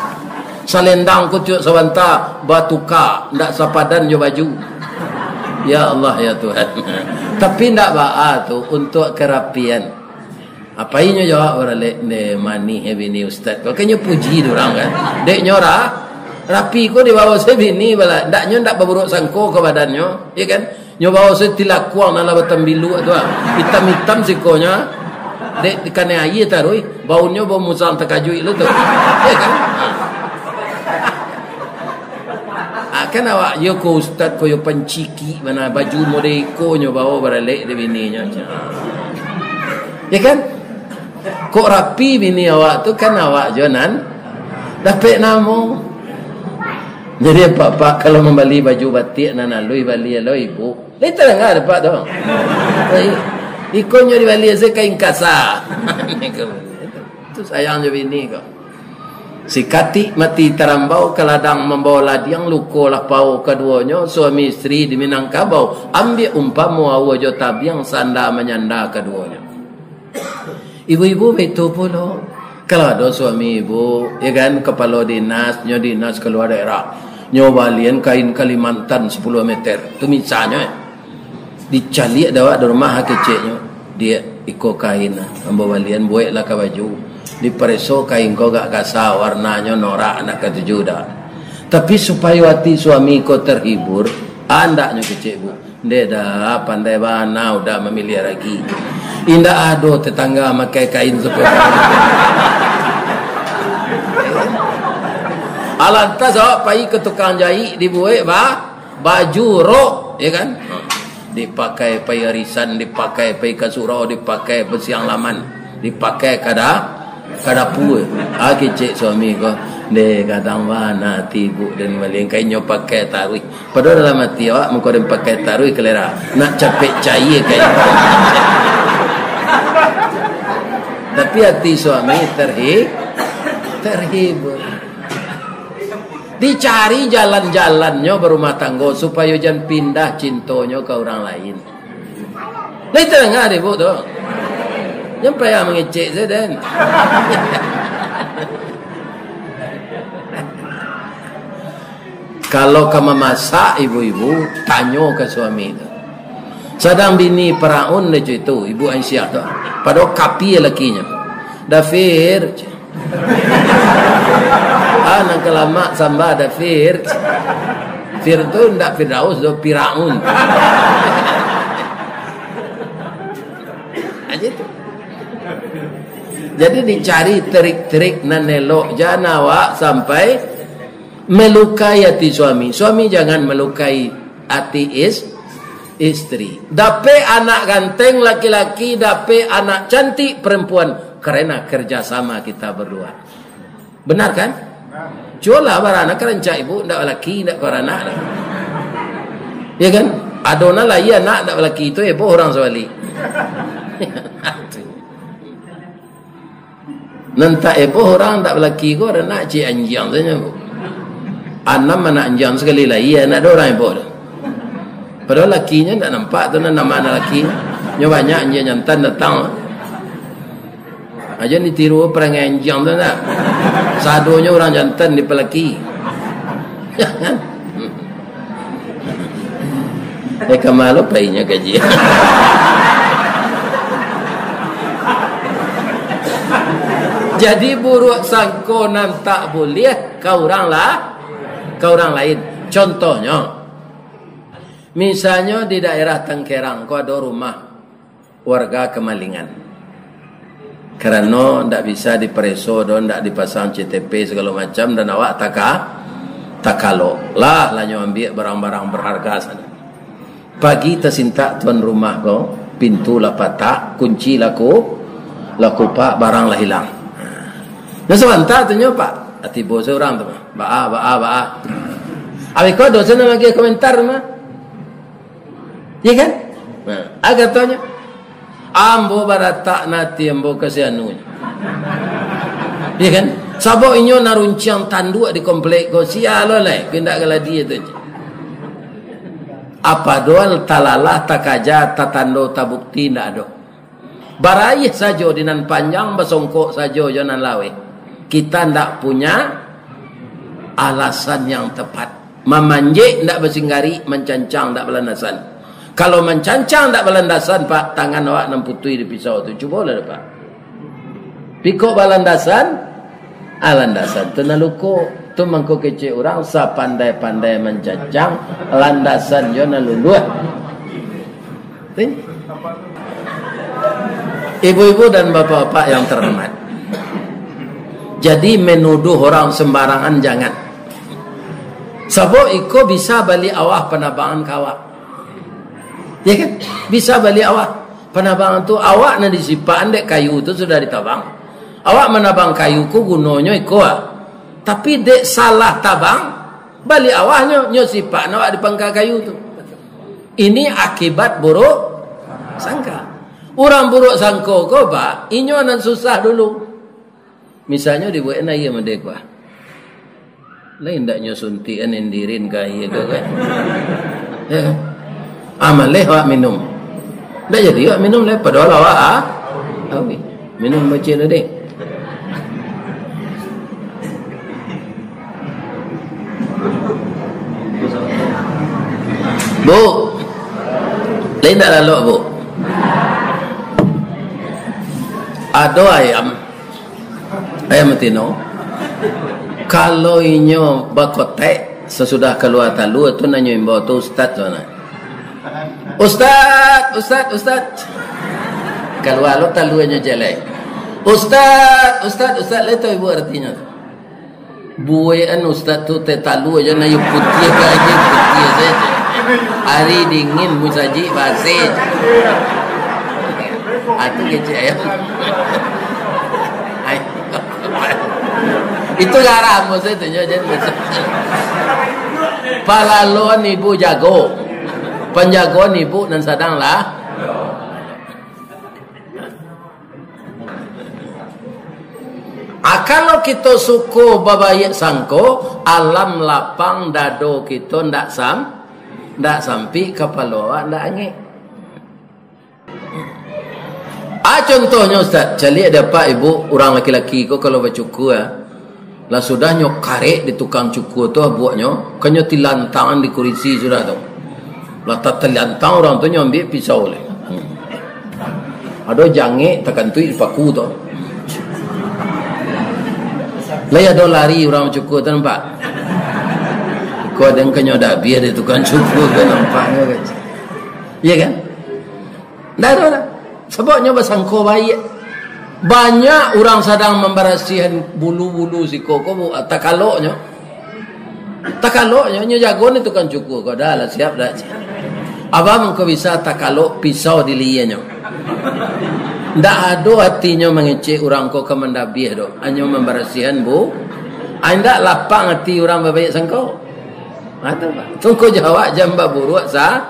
Salendang kutiuk sabanta, batuka, ndak sapadan jo baju. Ya Allah, ya Tuhan. Tapi ndak baa tu, untuk karapian. Apai nyo jawab baralek, "Nde, manih e bini ustaz ko." Kan nyo puji tu urang kan. Dek nyo ra-, rapi ko dibawa se bini bala. Ndak, nyo ndak baburuk sangko ka badannyo, ya kan? Nyo bawa se tilakuang nan lah batambiluak tu ah. Itam-itam sikonyo ah. Dek dikanai aia taruih, baunyo bau musang takajuik lu tu. Ya kan? Ah, kan awak, yo ko ustaz ko yo pancikik bana, baju model iko nyo bawa baralek di bininyo. Ya kan? Kok rapi bini awak tu, kan awak jo nan dapek namo. Jadi apak-apak kalau mambali baju batik nan aluih, bali lo ibu. Lai tadanga dek apak tu. Ikonyo dibali se kain kasa. Itu sayang jo bini ko. Sikatik mati tarambau, ka ladang mambawa ladiang, luko lah pao kaduonyo, suami istri di Minangkabau, ambiak umpamo aua jo tabiang, sanda manyanda kaduonyo. Ibu-ibu baitu pulo. Kalau ado suami ibu, ya kan, kapalo dinas, nyo dinas kalua daerah, nyo balian kain Kalimantan sapuluah meter, tu misalnyo, eh. Dicaliak dek awak di rumah, keceknyo, "Diak, iko kain, ah, ambo balian, bueklah ka baju." Dipareso kain ko agak kasa, warnanyo norak, ndak katuju dak. Tapi supayo ati suami ko terhibur, andaknyo kecek, Bu. Ndeh dah, pandai bana udah mamiliah lagi. Indak ado tetangga makai kain seperti itu. Alantas awak pai ka tukang jaik, dibuek ba-, baju rok, ya kan? Dipakai pai arisan, dipakai pai ka surau, dipakai basiang laman, dipakai kada, ka dapua. Ah, kecek suami ko, "Ndeh, gadang bana ati ibu den maliang kain nyo pakai taruih." Padahal dalam ati awak, mangko den pakai taruih kalera. Nak capek caia kain. Tapi ati suami terhi-, terhibur. Dicari jalan-jalannyo barumah tanggo, supayo jan pindah cintonyo ka urang lain. Lai tadanga dek ibu tu. Jan payah mangecek se den. Kalau ka mamasak ibu-ibu, tanyo ka suami tu. Sadang bini Firaun dek itu, ibu Aisyah tu. Padahal kapia lakinyo. "Dafir." Ah, nan ka lamak samba ado Fir. Fir tu ndak Firdaus doh, Firaun. Aja tu. Jadi dicari trik-trik nan elok, jan awak sampai melukai hati suami. Suami jangan melukai hati is-, istri. Dapek anak ganteng laki-laki, dapek anak cantik perempuan, karena kerjasama kita berdua. Benar kan? Cubolah baranak ka rancak ibu, ndak balaki, ndak ka baranak dah. Ya kan? Ado nan lai anak ndak balaki tu, heboh urang sabalik. Nan tak heboh urang ndak balaki ko, baranak cik anjiang sajo ko. Anam anak anjiang sakali lai, ndak ado urang heboh tu. Padahal lakinyo ndak nampak tu, nan nama anak laki. Nyo banyak anjiang jantan datang. Aja ni tiru parangai anjiang tu nak. Sadonyo urang jantan dipalaki. Jangan. Eh, kama lo painyo gaji. Jadi, buruak sangko nan tak buliah ka urang lah, ka urang lain. Contohnyo, misalnyo di daerah Tangkerang ko ado rumah warga kamalingan. Karano ndak bisa dipareso doh, ndak dipasang C T P sagalo macam, dan awak taka-, takalok. Lah, lah nyo ambiak barang-barang barharga sajo. Pagi tasintak tuan rumah ko, pintu lah patak, kunci lah ku-, lah kupak, barang lah ilang. Nah, sabanta tu nyo, Pak, tibo surang tu, Pak. Baa, baa, baa. Abih ko dosen nan agiah komentar mah. Iya kan? Nah, ah, katonyo, "Ambo baratak nati ambo ka si anu." Iya kan? Sabab inyo narunciang tanduak di komplek ko, sia lo lai, indak galadi tu. Apo doh talalah, takaja, tatando, tabukti, ndak ado. Baraih sajo di nan panjang, basongkok sajo jo nan laweh. Kita ndak punya alasan yang tepat. Mamanjek ndak basinggari, mancancang ndak balandasan. Kalau mancancang ndak balandasan, Pak, tangan awak nan putuih di pisau tu. Cubolah, Pak. Pikok balandasan, ah, landasan tu nan luko. Tu mangko kecek urang, sapandai-pandai mancancang, landasan jo nan luluah. Ibu-ibu dan bapak-bapak yang terhormat, jadi menuduh orang sembarangan jangan. Sabab iko bisa baliak awah panabangan ka awak. Ya kan? Bisa baliak awah. Panabangan tu, awak nan disipakan dek kayu tu sudah ditabang. Awak manabang kayu ko gunonyo iko ah. Tapi dek salah tabang, baliak awahnyo, nyo sipakan awak di pangka kayu tu. Ini akibat buruk sangka. Urang buruk sangko ko, Pak, inyo nan susah dulu. Misalnyo dibuekan aia mode ko ah. Lai ndak nyo suntikan indirin ka aia ko kan? Ya kan? Ah, maleh awak minum. Ndak jadi awak minum lai, padahal awak, ah, awih. Minum bacin tadi. Bu, lai ndak lalok, Bu? Ado ayam, ayam batino. Kalau inyo bakotek, sasudah kalua talua tu, nan nyo imbau tu ustaz tu nah. "Ustaz, ustaz, ustaz." Kalua lo taluanyo jalai. "Ustaz, ustaz, ustaz," lai tau ibu artinyo tu. Buekan ustaz tu teh talua jo nan iyo putiah ka aia putiah sajo. Ari dingin musajik baseh. Ah, tu kecek ayam. Ai. Itu garam maksud tu nyo, jan maksud. Palaloan ibu jago. Panjagoan ibu nan sadang lah. Ah, kalau kito suko babaiak sangko, alam lapang dado kito ndak sam-, ndak sampik, kapalo awak ndak angek. Ah, contohnyo, Ustaz, caliak dek apak ibu, urang laki-laki ko kalau bacukur, ah. Lah sudah nyo karek di tukang cukur tu, ah, buaknyo, kan nyo tilantangan di kurisi sudah tu. Lah tatilantang urang tu, nyo ambiak pisau lai. Hmm. Ado jangek takantuik di paku tu. Lai ado lari urang cukur tu, nampak? Iko ado nan kanyo dabiah di tukang cukur tu, nampaknyo kan. Iya kan? Ndak ado lah. Sabab nyo basangko baiak. Banyak urang sadang mambarasiahan bulu-bulu siko ko, bu-, takaloknyo. Takaloknyo, nyo jago ni tukang cukur ko. Dah lah, siap dah. Abah mangko bisa takalok pisau di lianyo. Ndak ado atinyo mangecek urang ko ka mandabiah doh. Hanyo mambarasiahan, bu. Ah, ndak lapang ati urang babaiak sangko. Ha, tu, Pak. Tungku jawab jan baburuak sa-,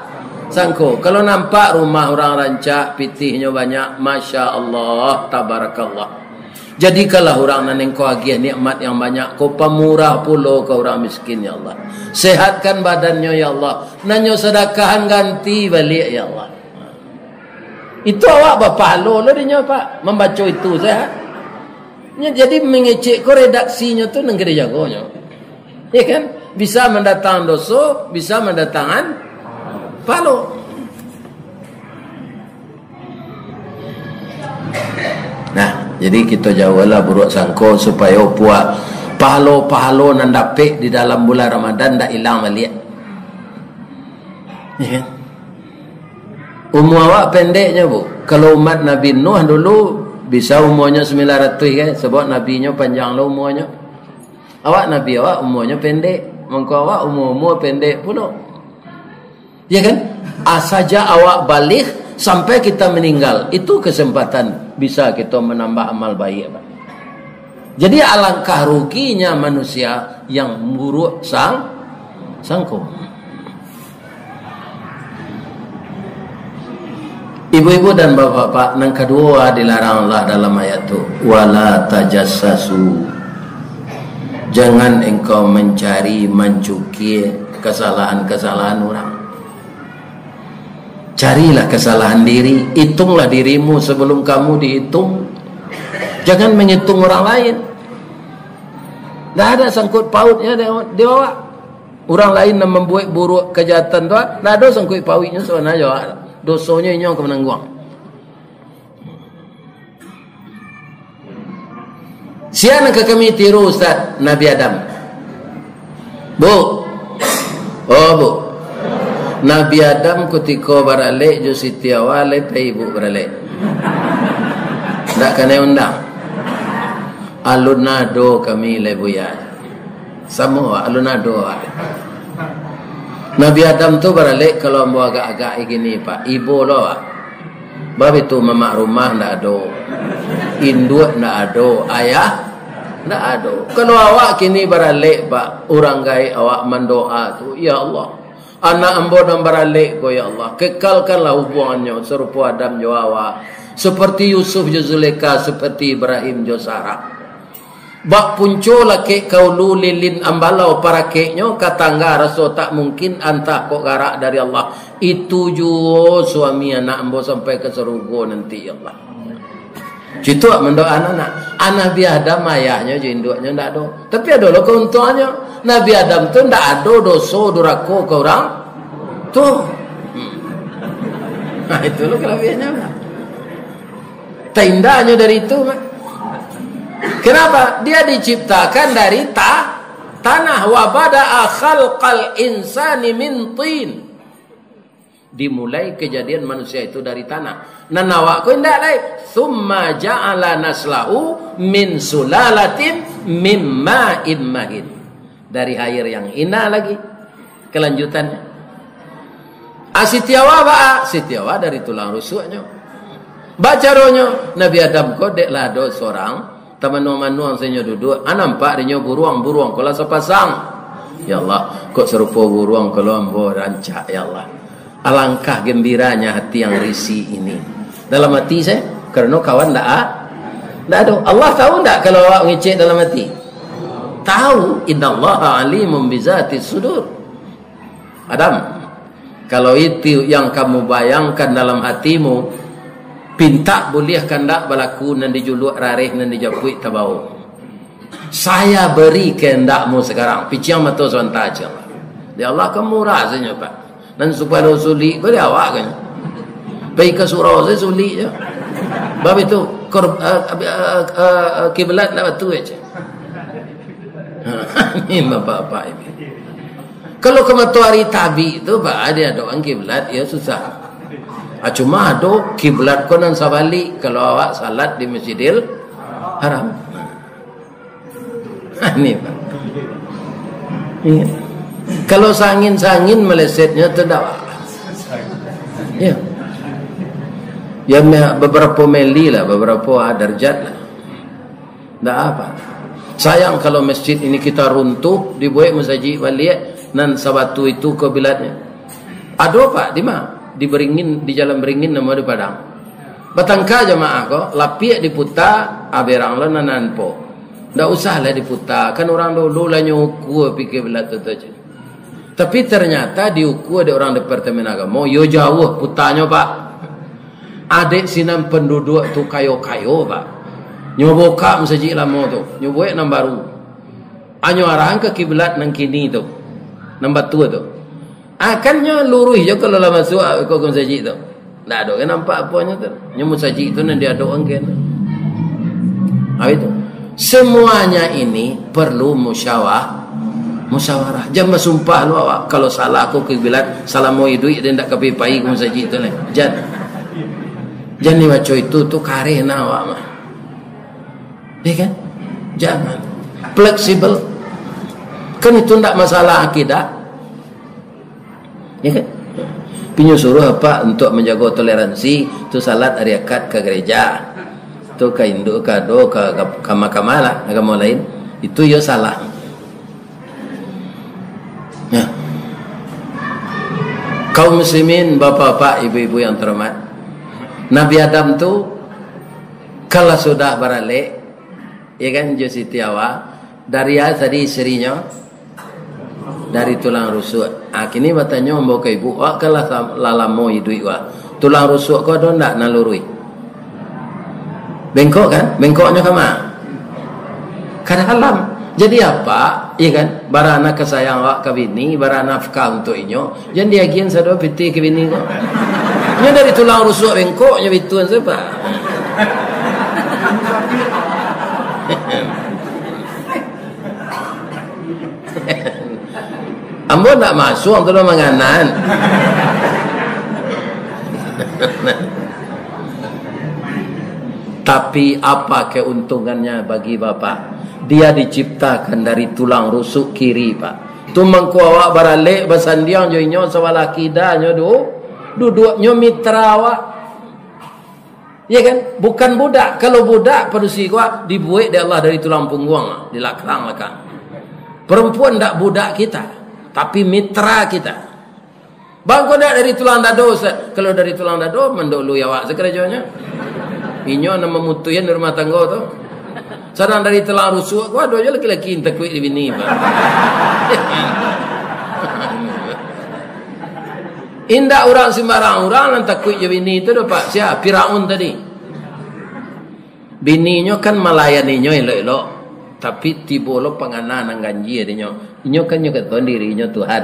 sangko. Kalau nampak rumah urang rancak, pitihnyo banyak, Masya Allah, Tabarakallah. Jadikanlah urang nan Engkau agiah nikmat yang banyak ko pamurah pulo ka urang miskin, ya Allah. Sehatkan badannyo, ya Allah. Nan nyo sadakahan ganti baliak, ya Allah. Itu awak bapahalo lo dinyo, Pak, mambaco itu sajo. Nyo jadi mangecek ko redaksinyo tu nan ka dijagonyo. Ya kan? Bisa mandatang doso, bisa mandatangan pahalo. Nah, jadi kito jauahlah buruak sangko supayo puak pahalo-pahalo nan dapek di dalam bulan Ramadan ndak ilang baliak. Ya kan? Umua awak pendeknyo, Bu. Kalau umat Nabi Nuh dulu, bisa umuanyo sambilan ratuih, kan? Sabab nabinyo panjang lo umuanyo. Awak, nabi awak umuanyo pendek. Mangko awak umua-umua pendek pulo. Ya kan? Ah, sajak awak baligh sampai kita meninggal, itu kesempatan bisa kita menambah amal baik, Pak. Jadi, alangkah ruginya manusia yang buruk sang-, sangko. Ibu-ibu dan bapak-bapak, nan kaduo dilarang Allah dalam ayat tu, "Wala tajassasu." Jangan engkau mencari, mancukia kesalahan-kesalahan orang. Carilah kesalahan diri, hitunglah dirimu sebelum kamu dihitung. Jangan menghitung orang lain. Ndak ada sangkut pautnya di, di awak. Urang lain nan mambuek buruak kajahatan tu, ndak ado sangkuik pauiknyo sabananyo. Dosonyo inyo ka manangguang. Sia nan ka kami tiru, Ustaz? Nabi Adam. Bu. Oh, Bu. Nabi Adam kutiko baralek jo Siti Hawa, lai pai ibu baralek. Ndak kanai undang. Alun ado kami lai, Buya. Samo awak, alun ado awak. Nabi Adam tu baralek, kalau ambo agak-agak kini, Pak, ibo lo awak. Bab itu mamak rumah ndak ado, induak ndak ado, ayah ndak ado. Kalau awak kini baralek, Pak, urang gaek awak mandoa tu, "Ya Allah, anak ambo nan baralek ko, ya Allah, kekalkanlah hubungannyo sarupo Adam jo Hawa, seperti Yusuf jo Zulekha, seperti Ibrahim jo Sarah." Bak punco lakek ka ulu, lilin ambalau parakeknyo, ka tangga raso tak mungkin, antah kok garak dari Allah. Itu juo suami anak ambo sampai ka sarugo nanti, ya Allah. Cituak mandoa anak. Anak Nabi Adam, ayahnyo jo induaknyo ndak ado. Tapi ado lo kauntuangannyo. Nabi Adam tu ndak ado doso durako ka urang tu. Hmm. Nah, itu lo kalabihannyo. Taindahnyo dari itu, Mak. Kenapa? Dia diciptakan dari ta-, tanah. Wa bada'a khalqal insani min tin. Dimulai kejadian manusia itu dari tanah. Nan awak ko indak lai. Tsumma ja'ala naslahu min sulalatin mim ma'in mahin. Dari air yang hina lagi. Kelanjutannya. Ah, Siti Hawa baa? Siti Hawa dari tulang rusuknyo. Baa caronyo? Nabi Adam ko dek lah ado surang, tamanuang-manuang sajo duduak, ah, nampak dinyo buruang, buruang ko lah sapasang. Ya Allah, kok sarupo buruang ko lo ambo rancak, ya Allah. Alangkah gembiranya hati yang risih ini. Dalam hati saya, karena kawan ndak a-, ndak ado. Allah tahu ndak kalau awak ngecek dalam hati? Tahu, innallaha alimun bizatis sudur. Adam, kalau itu yang kamu bayangkan dalam hatimu, pintak buliah kandak balaku nan dijuluak rareh nan dijapuik tabao. Saya beri kehendakmu sekarang. Piciang mato sabanta, Cik Allah. Di Allah kan murah saja, Pak. Nan supaya sulik ko di awak kan. Pai ka surau saja sulik je. Bab itu, kor-, eh, eh, eh, eh, kiblat ndak batua je. Ini bapak-bapak ini. Kalau ka matoari tabik tu, Pak, dia doa kiblat, ya susah. Ah, cuma ado kiblat ko nan sabalik kalau awak salat di Masjidil Haram. Ini, Pak. Iya. Kalau sangin-sangin melesetnya tu ndak apa. Ya. Ya, me-, beberapa mili lah, beberapa, ah, darjat lah. Ndak apa. Sayang kalau masjid ini kita runtuh, dibuek masajik baliak, nan sabatu itu kiblatnya. Ado, Pak, di ma? Di Beringin, di Jalan Beringin namo di Padang. Batangka jamaah ko, lapiak diputa, aberang lo nan anpo. Ndak usah lah diputa, kan urang dulu lah nyo ukua pikir belah tu tu je. Tapi ternyata diukua dek urang Departemen Agamo, yo jauah putanyo, Pak. Adek sinan panduduak tu kayo-kayo, Pak. Nyo bukak masajik lamo tu, nyo buek nan baru. Anyo arahan ka kiblat nan kini tu, nan batua tu. Ah, kan nyo luruih jo kalau lah masuak ka masajik tu. Ndak ado kan nampak aponyo tu. Nyo masajik tu nan diadokan kan. Ah, itu. Semuanya ini perlu musyawa-, musyawarah. Jan basumpah lu awak, kalau salah ko kiblat, salamo iduik den ndak ka pai-pai ka masajik tu lai. Jan. Jan dibaco itu, tu kareh nah awak mah. Ya kan? Jangan. Fleksibel. Kan itu ndak masalah akidah. Ya kan? Pinyo suruh apa untuk manjago toleransi, tu salat ari Akad ka gereja. Tu ka induk, ka ado, ka, ka, ka mahkamah lah, agamo lain. Itu yo salah. Nah. Kaum muslimin, bapak-bapak, ibu-ibu yang terhormat. Nabi Adam tu, kalau sudah baralek, ya kan, jo Siti Hawa, dari a-, tadi isterinyo, dari tulang rusuk. Ah, kini batanyo ambo ka ibu, awak kan lah sa-, lah lamo iduik, wak. Tulang rusuk ko ado ndak nan luruih? Bengkok kan? Bengkoknyo kama? Ka dalam. Jadi apa? Iya kan? Bara nan kasayang awak ka bini, bara nafkah untuak inyo, jan diagiahan sado pitih ka bini ko. Nyo dari tulang rusuk bengkok, nyo bituan sajo, Pak. Ambo ndak masuak tu doh manganan. Tapi apa keuntungannya bagi bapak? Dia diciptakan dari tulang rusuk kiri, Pak. Tu mangko awak baralek basandiang jo inyo sabalah kidanyo tu, duduaknyo mitra awak. Ya kan? Bukan budak. Kalau budak, padusi ko, dibuek dek Allah dari tulang pungguang, di lakang-lakang. Perempuan ndak budak kita, tapi mitra kita. Bang, ko ndak dari tulang dado, Ustaz? Kalau dari tulang dado, mandoloi awak sakarajonyo. Inyo nan mamutuihan di rumah tanggo tu. Sadang dari tulang rusuk, ko ado jo laki-laki nan takuik di bini, Pak. Indak urang sembarang urang nan takuik jo bini tu doh, Pak. Sia? Firaun tadi. Bininyo kan malayaninyo elok-elok, tapi tibo lo pangana nan ganjia dinyo. Inyo kan nyo kato dirinyo Tuhan.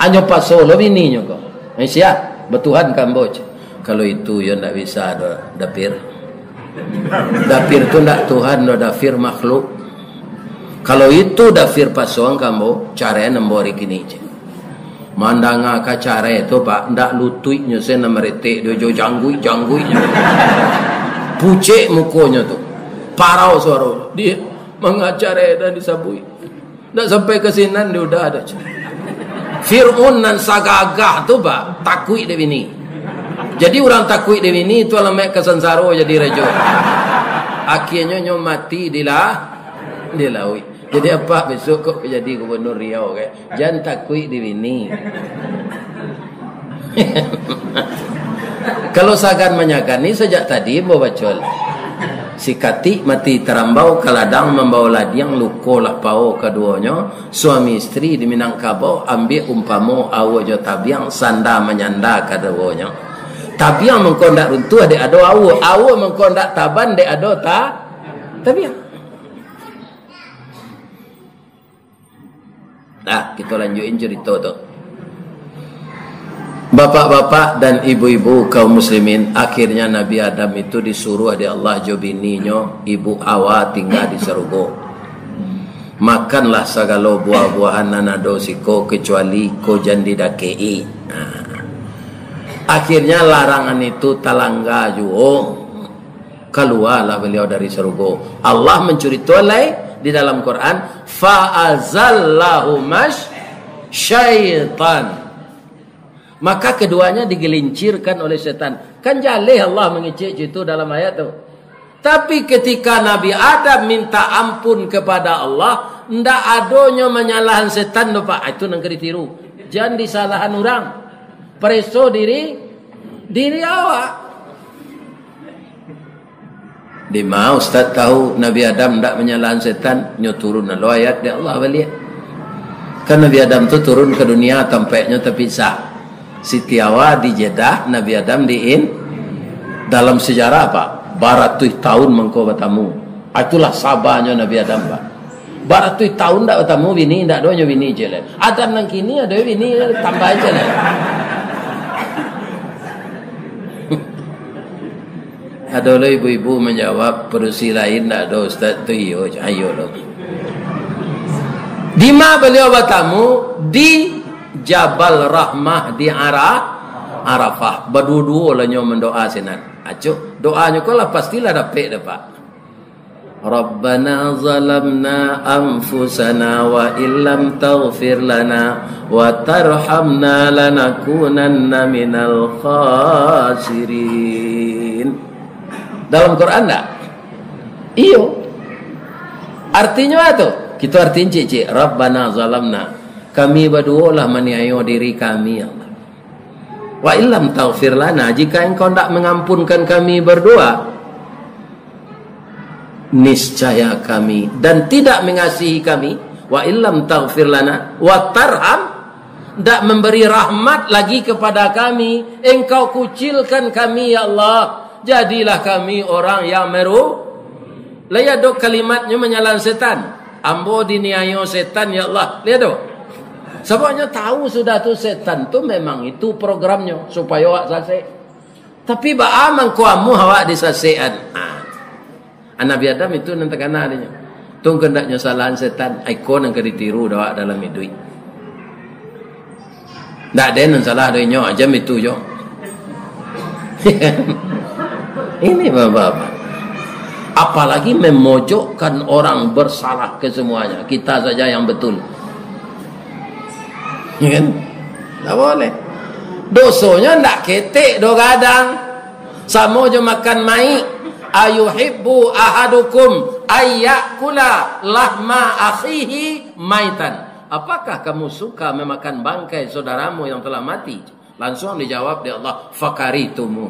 Anyo paso lo bininyo ko. Eh, sia? Batuhan ka ambo, ceh. Kalau itu yo ndak bisa doh, Dapir. Dapir tu ndak Tuhan doh, Dapir makhluk. Kalau itu Dapir pasoan ka ambo, caraian ambo ari kini, ceh. Mandanga ka carai tu, Pak, ndak lutuiknyo se nan maretek, dio jo jangguik-jangguiknyo. Pucek mukonyo tu. Parau suaro. Dia mangacarai dan disabuik. Ndak sampai ka sinan dia udah ada. Firaun nan sagagah tu, Pak, takuik dek bini. Jadi urang takuik dek bini tu alamaik ka sansaro jadi rajo. Akhirnyo nyo mati di la-, di lauik. Jadi apa besok kok jadi gubernur Riau, kan? Jan takuik di bini. Kalau sagan manyagan ni sajak tadi ambo baco. Sikatik mati tarambau, ka ladang mambao ladiang, luko lah pao kaduonyo, suami isteri di Minangkabau, ambiak umpamo aua jo tabiang, sanda manyanda kaduonyo. Tabiang mangko ndak runtuah dek ado aua, aua mangko ndak taban dek ado ta-, tabiang. Nah, kito lanjutin carito tu. Bapak-bapak dan ibu-ibu kaum muslimin, akhirnya Nabi Adam itu disuruh dek Allah jo bininyo, Ibu Hawa, tingga di sarugo. Makanlah sagalo buah-buahan nan ado siko, kecuali ko jan didakek-i. Nah. Akhirnya larangan itu talangga juo. Kalualah baliau dari sarugo. Allah mancurito lai di dalam Quran, "Fa azallahuma syaitan." Maka keduanya digelincirkan oleh setan. Kan jaleh Allah mangecek itu dalam ayat tu. Tapi ketika Nabi Adam minta ampun kepada Allah, ndak adonyo manyalahan setan tu, Pak. Itu nan ka ditiru. Jan disalahan urang. Pareso diri, diri awak. Dima Ustaz tahu Nabi Adam ndak manyalahan setan? Nyo turun lo ayat dek Allah baliak. Kan Nabi Adam tu turun ka dunia, tampeknyo tapisah. Siti Hawa di Jeddah, Nabi Adam di In-, Dalam sejarah, Pak, baratuih tahun mangko batamu. Ah, itulah sabanyo Nabi Adam, Pak. Baratuih tahun ndak batamu bini, ndak ado nyo bini je lai. Adam nan kini ado bini, tambah je lai. Ado lo ibu-ibu manjawab, "Padusi lain ndak ado, Ustaz." Tu iyo, iyo lo. Di ma baliau batamu? Di Jabal Rahmah di Ara-, Arafah. Baduo-duo lah nyo mandoa sinan. Acok, doanyo ko lah pastilah dapek dek, Pak. "Rabbana zalamna anfusana wa illam taghfir lana wa tarhamna lanakunanna minal khasirin." Dalam Quran ndak? Iyo. Artinyo apa tu? Kito artiin ciek-ciek. "Rabbana zalamna." Kami baduo lah maniayo diri kami, ya Allah. "Wa illam taghfir lana," jika Engkau ndak mengampunkan kami berdua, niscaya kami, dan tidak mengasihi kami, "wa illam taghfir lana wa tarham," ndak memberi rahmat lagi kepada kami, Engkau kucilkan kami, ya Allah, jadilah kami orang yang meru-, Lai ado kalimatnyo manyalaan setan. "Ambo diniayo setan, ya Allah." Lai ado. Sababnyo tahu sudah tu setan tu memang itu programnyo, supayo awak sasek. Tapi baa mangko amuah awak disasekan? Ah. Nabi Adam itu nan takana dinyo. Tu kandaknyo salahan setan, iko nan ka ditiru dek awak dalam iduik. Ndak ado nan salah dari inyo, ajam itu jo. Ini bapak-bapak. Apalagi memojokkan orang bersalah ke semuanya. Kita saja yang betul. Ya kan? Tak boleh. Dosonyo ndak ketek do gadang. Samo jo makan maik. "Ayuhibbu ahadukum ayyakula lahma akhihi maitan." Apakah kamu suka memakan bangkai saudaramu yang telah mati? Langsung dijawab dek Allah, "Fakaritumu."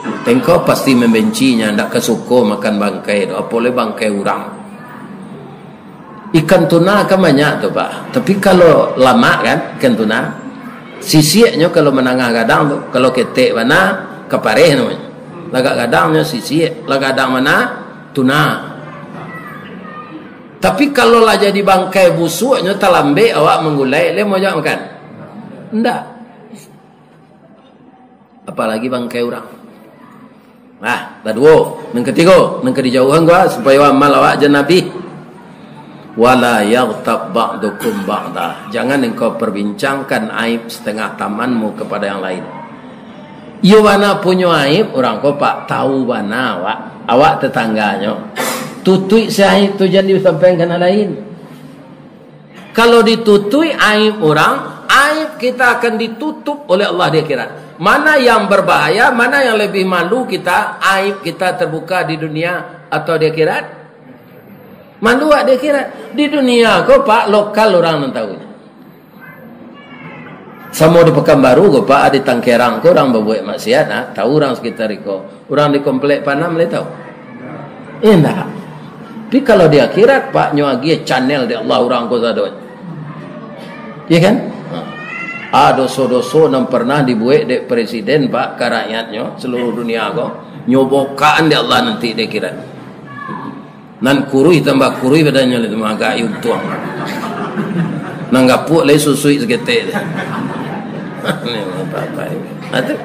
Engkau pasti membencinya, ndak ka suko makan bangkai tu, apolai bangkai urang. Ikan tuna kan banyak tu, Pak. Tapi kalau lamak kan, ikan tuna, sisiaknyo kalau manangah gadang tu, kalau ketek bana, kapareh namonyo. Lagak gadangnyo sisiak, lah gadang bana, tuna. Tapi kalau lah jadi bangkai busuaknyo, talambek awak manggulai, lai mau awak makan? Ndak. Apalagi bangkai urang. Nah, lah duo. Nan katigo, nan ka dijauahan ko, supayo amal awak jo Nabi. "Wala yaghtab ba'dukum ba'da." Jangan engkau perbincangkan aib setengah tamanmu kepada yang lain. Iyo bana punyo aib, urang ko, Pak, tahu bana awak, awak tetangganyo. Tutuik se aib tu, jan disampaikan ka nan lain. Kalau ditutuik aib urang, aib kita akan ditutup oleh Allah di akhirat. Mana yang berbahaya, mana yang lebih malu kita, aib kita terbuka di dunia atau di akhirat? Malu awak di akhirat. Di dunia ko, Pak, lokal urang nan tahu. Samo di Pekanbaru ko, Pak, di Tangkerang ko urang babuek maksiat, nah, tahu urang sekitar iko. Urang di Komplek Panam lai tahu? Indak. Tapi kalau di akhirat, Pak, nyo agiah channel di Allah urang ko sadonyo. Iya kan? Ha. Ah, doso-doso nan pernah dibuek dek presiden, Pak, ka rakyatnyo seluruh dunia ko, nyo bokaan di Allah nanti di akhirat. Nan kuruih tambah kuruih badannyo, lai tu mangagak untuang. Nan gapuak lai susuik saketek. Ni apa-apa ini. Ha, tu.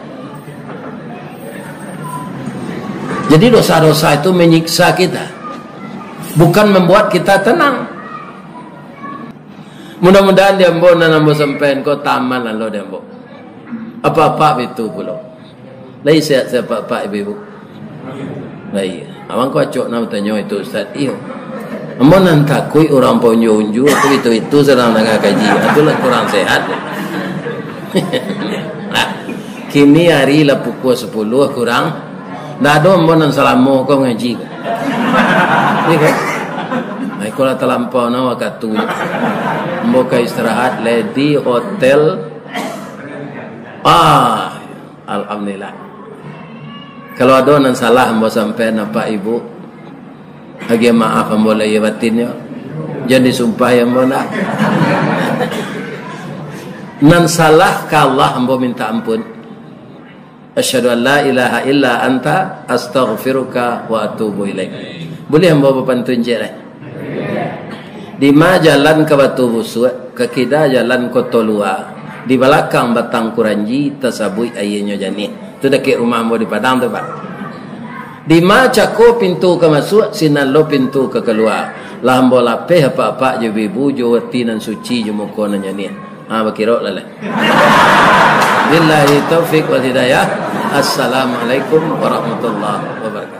Jadi dosa-dosa itu menyiksa kita. Bukan membuat kita tenang. Mudah-mudahan di ambo nan ambo sampaian ko taman lalu di ambo. Apa-apa itu pulo. Lai sehat-sehat, Pak, Pak, Ibu-ibu? Lai. Abang ko acok nak batanyo itu, Ustaz. Iyo. Ambo nan takuik urang paunjua-unjua tu, itu-itu sadang danga kaji. Itulah kurang sehat. Nah, kini hari lah pukul sepuluh kurang. Ndak ado ambo nan salamo ko ngaji ko. Iyo kan? Nah, iko lah talampau nah wakatu. Ambo ka istirahat lai di hotel. Ah, Alhamdulillah. Kalau ado nan salah ambo sampaian, Apak Ibu, agiah maaf ambo lahia batinnyo. Jan disumpahi ambo ndak. Nan salah ka Allah ambo minta ampun. Asyhadu an la ilaha illa anta, astaghfiruka wa atubu ilaik. Buliah ambo bapantun ciek lai? Dima jalan ka Batu Busuak, ka kida jalan Koto Lua, di balakang Batang Kuranji, tasabuik aianyo janiah. Tu dakek rumah ambo di Padang tu, Pak. Dima cako pintu ka masuak, sinan lo pintu ka kalua. Lah ambo lapeh apak-apak jo ibu-ibu, jo ati nan suci, jo muko nan janiah. Ha, bakirok lah lah. Billahi taufik wal hidayah. Assalamualaikum warahmatullahi wabarakatuh.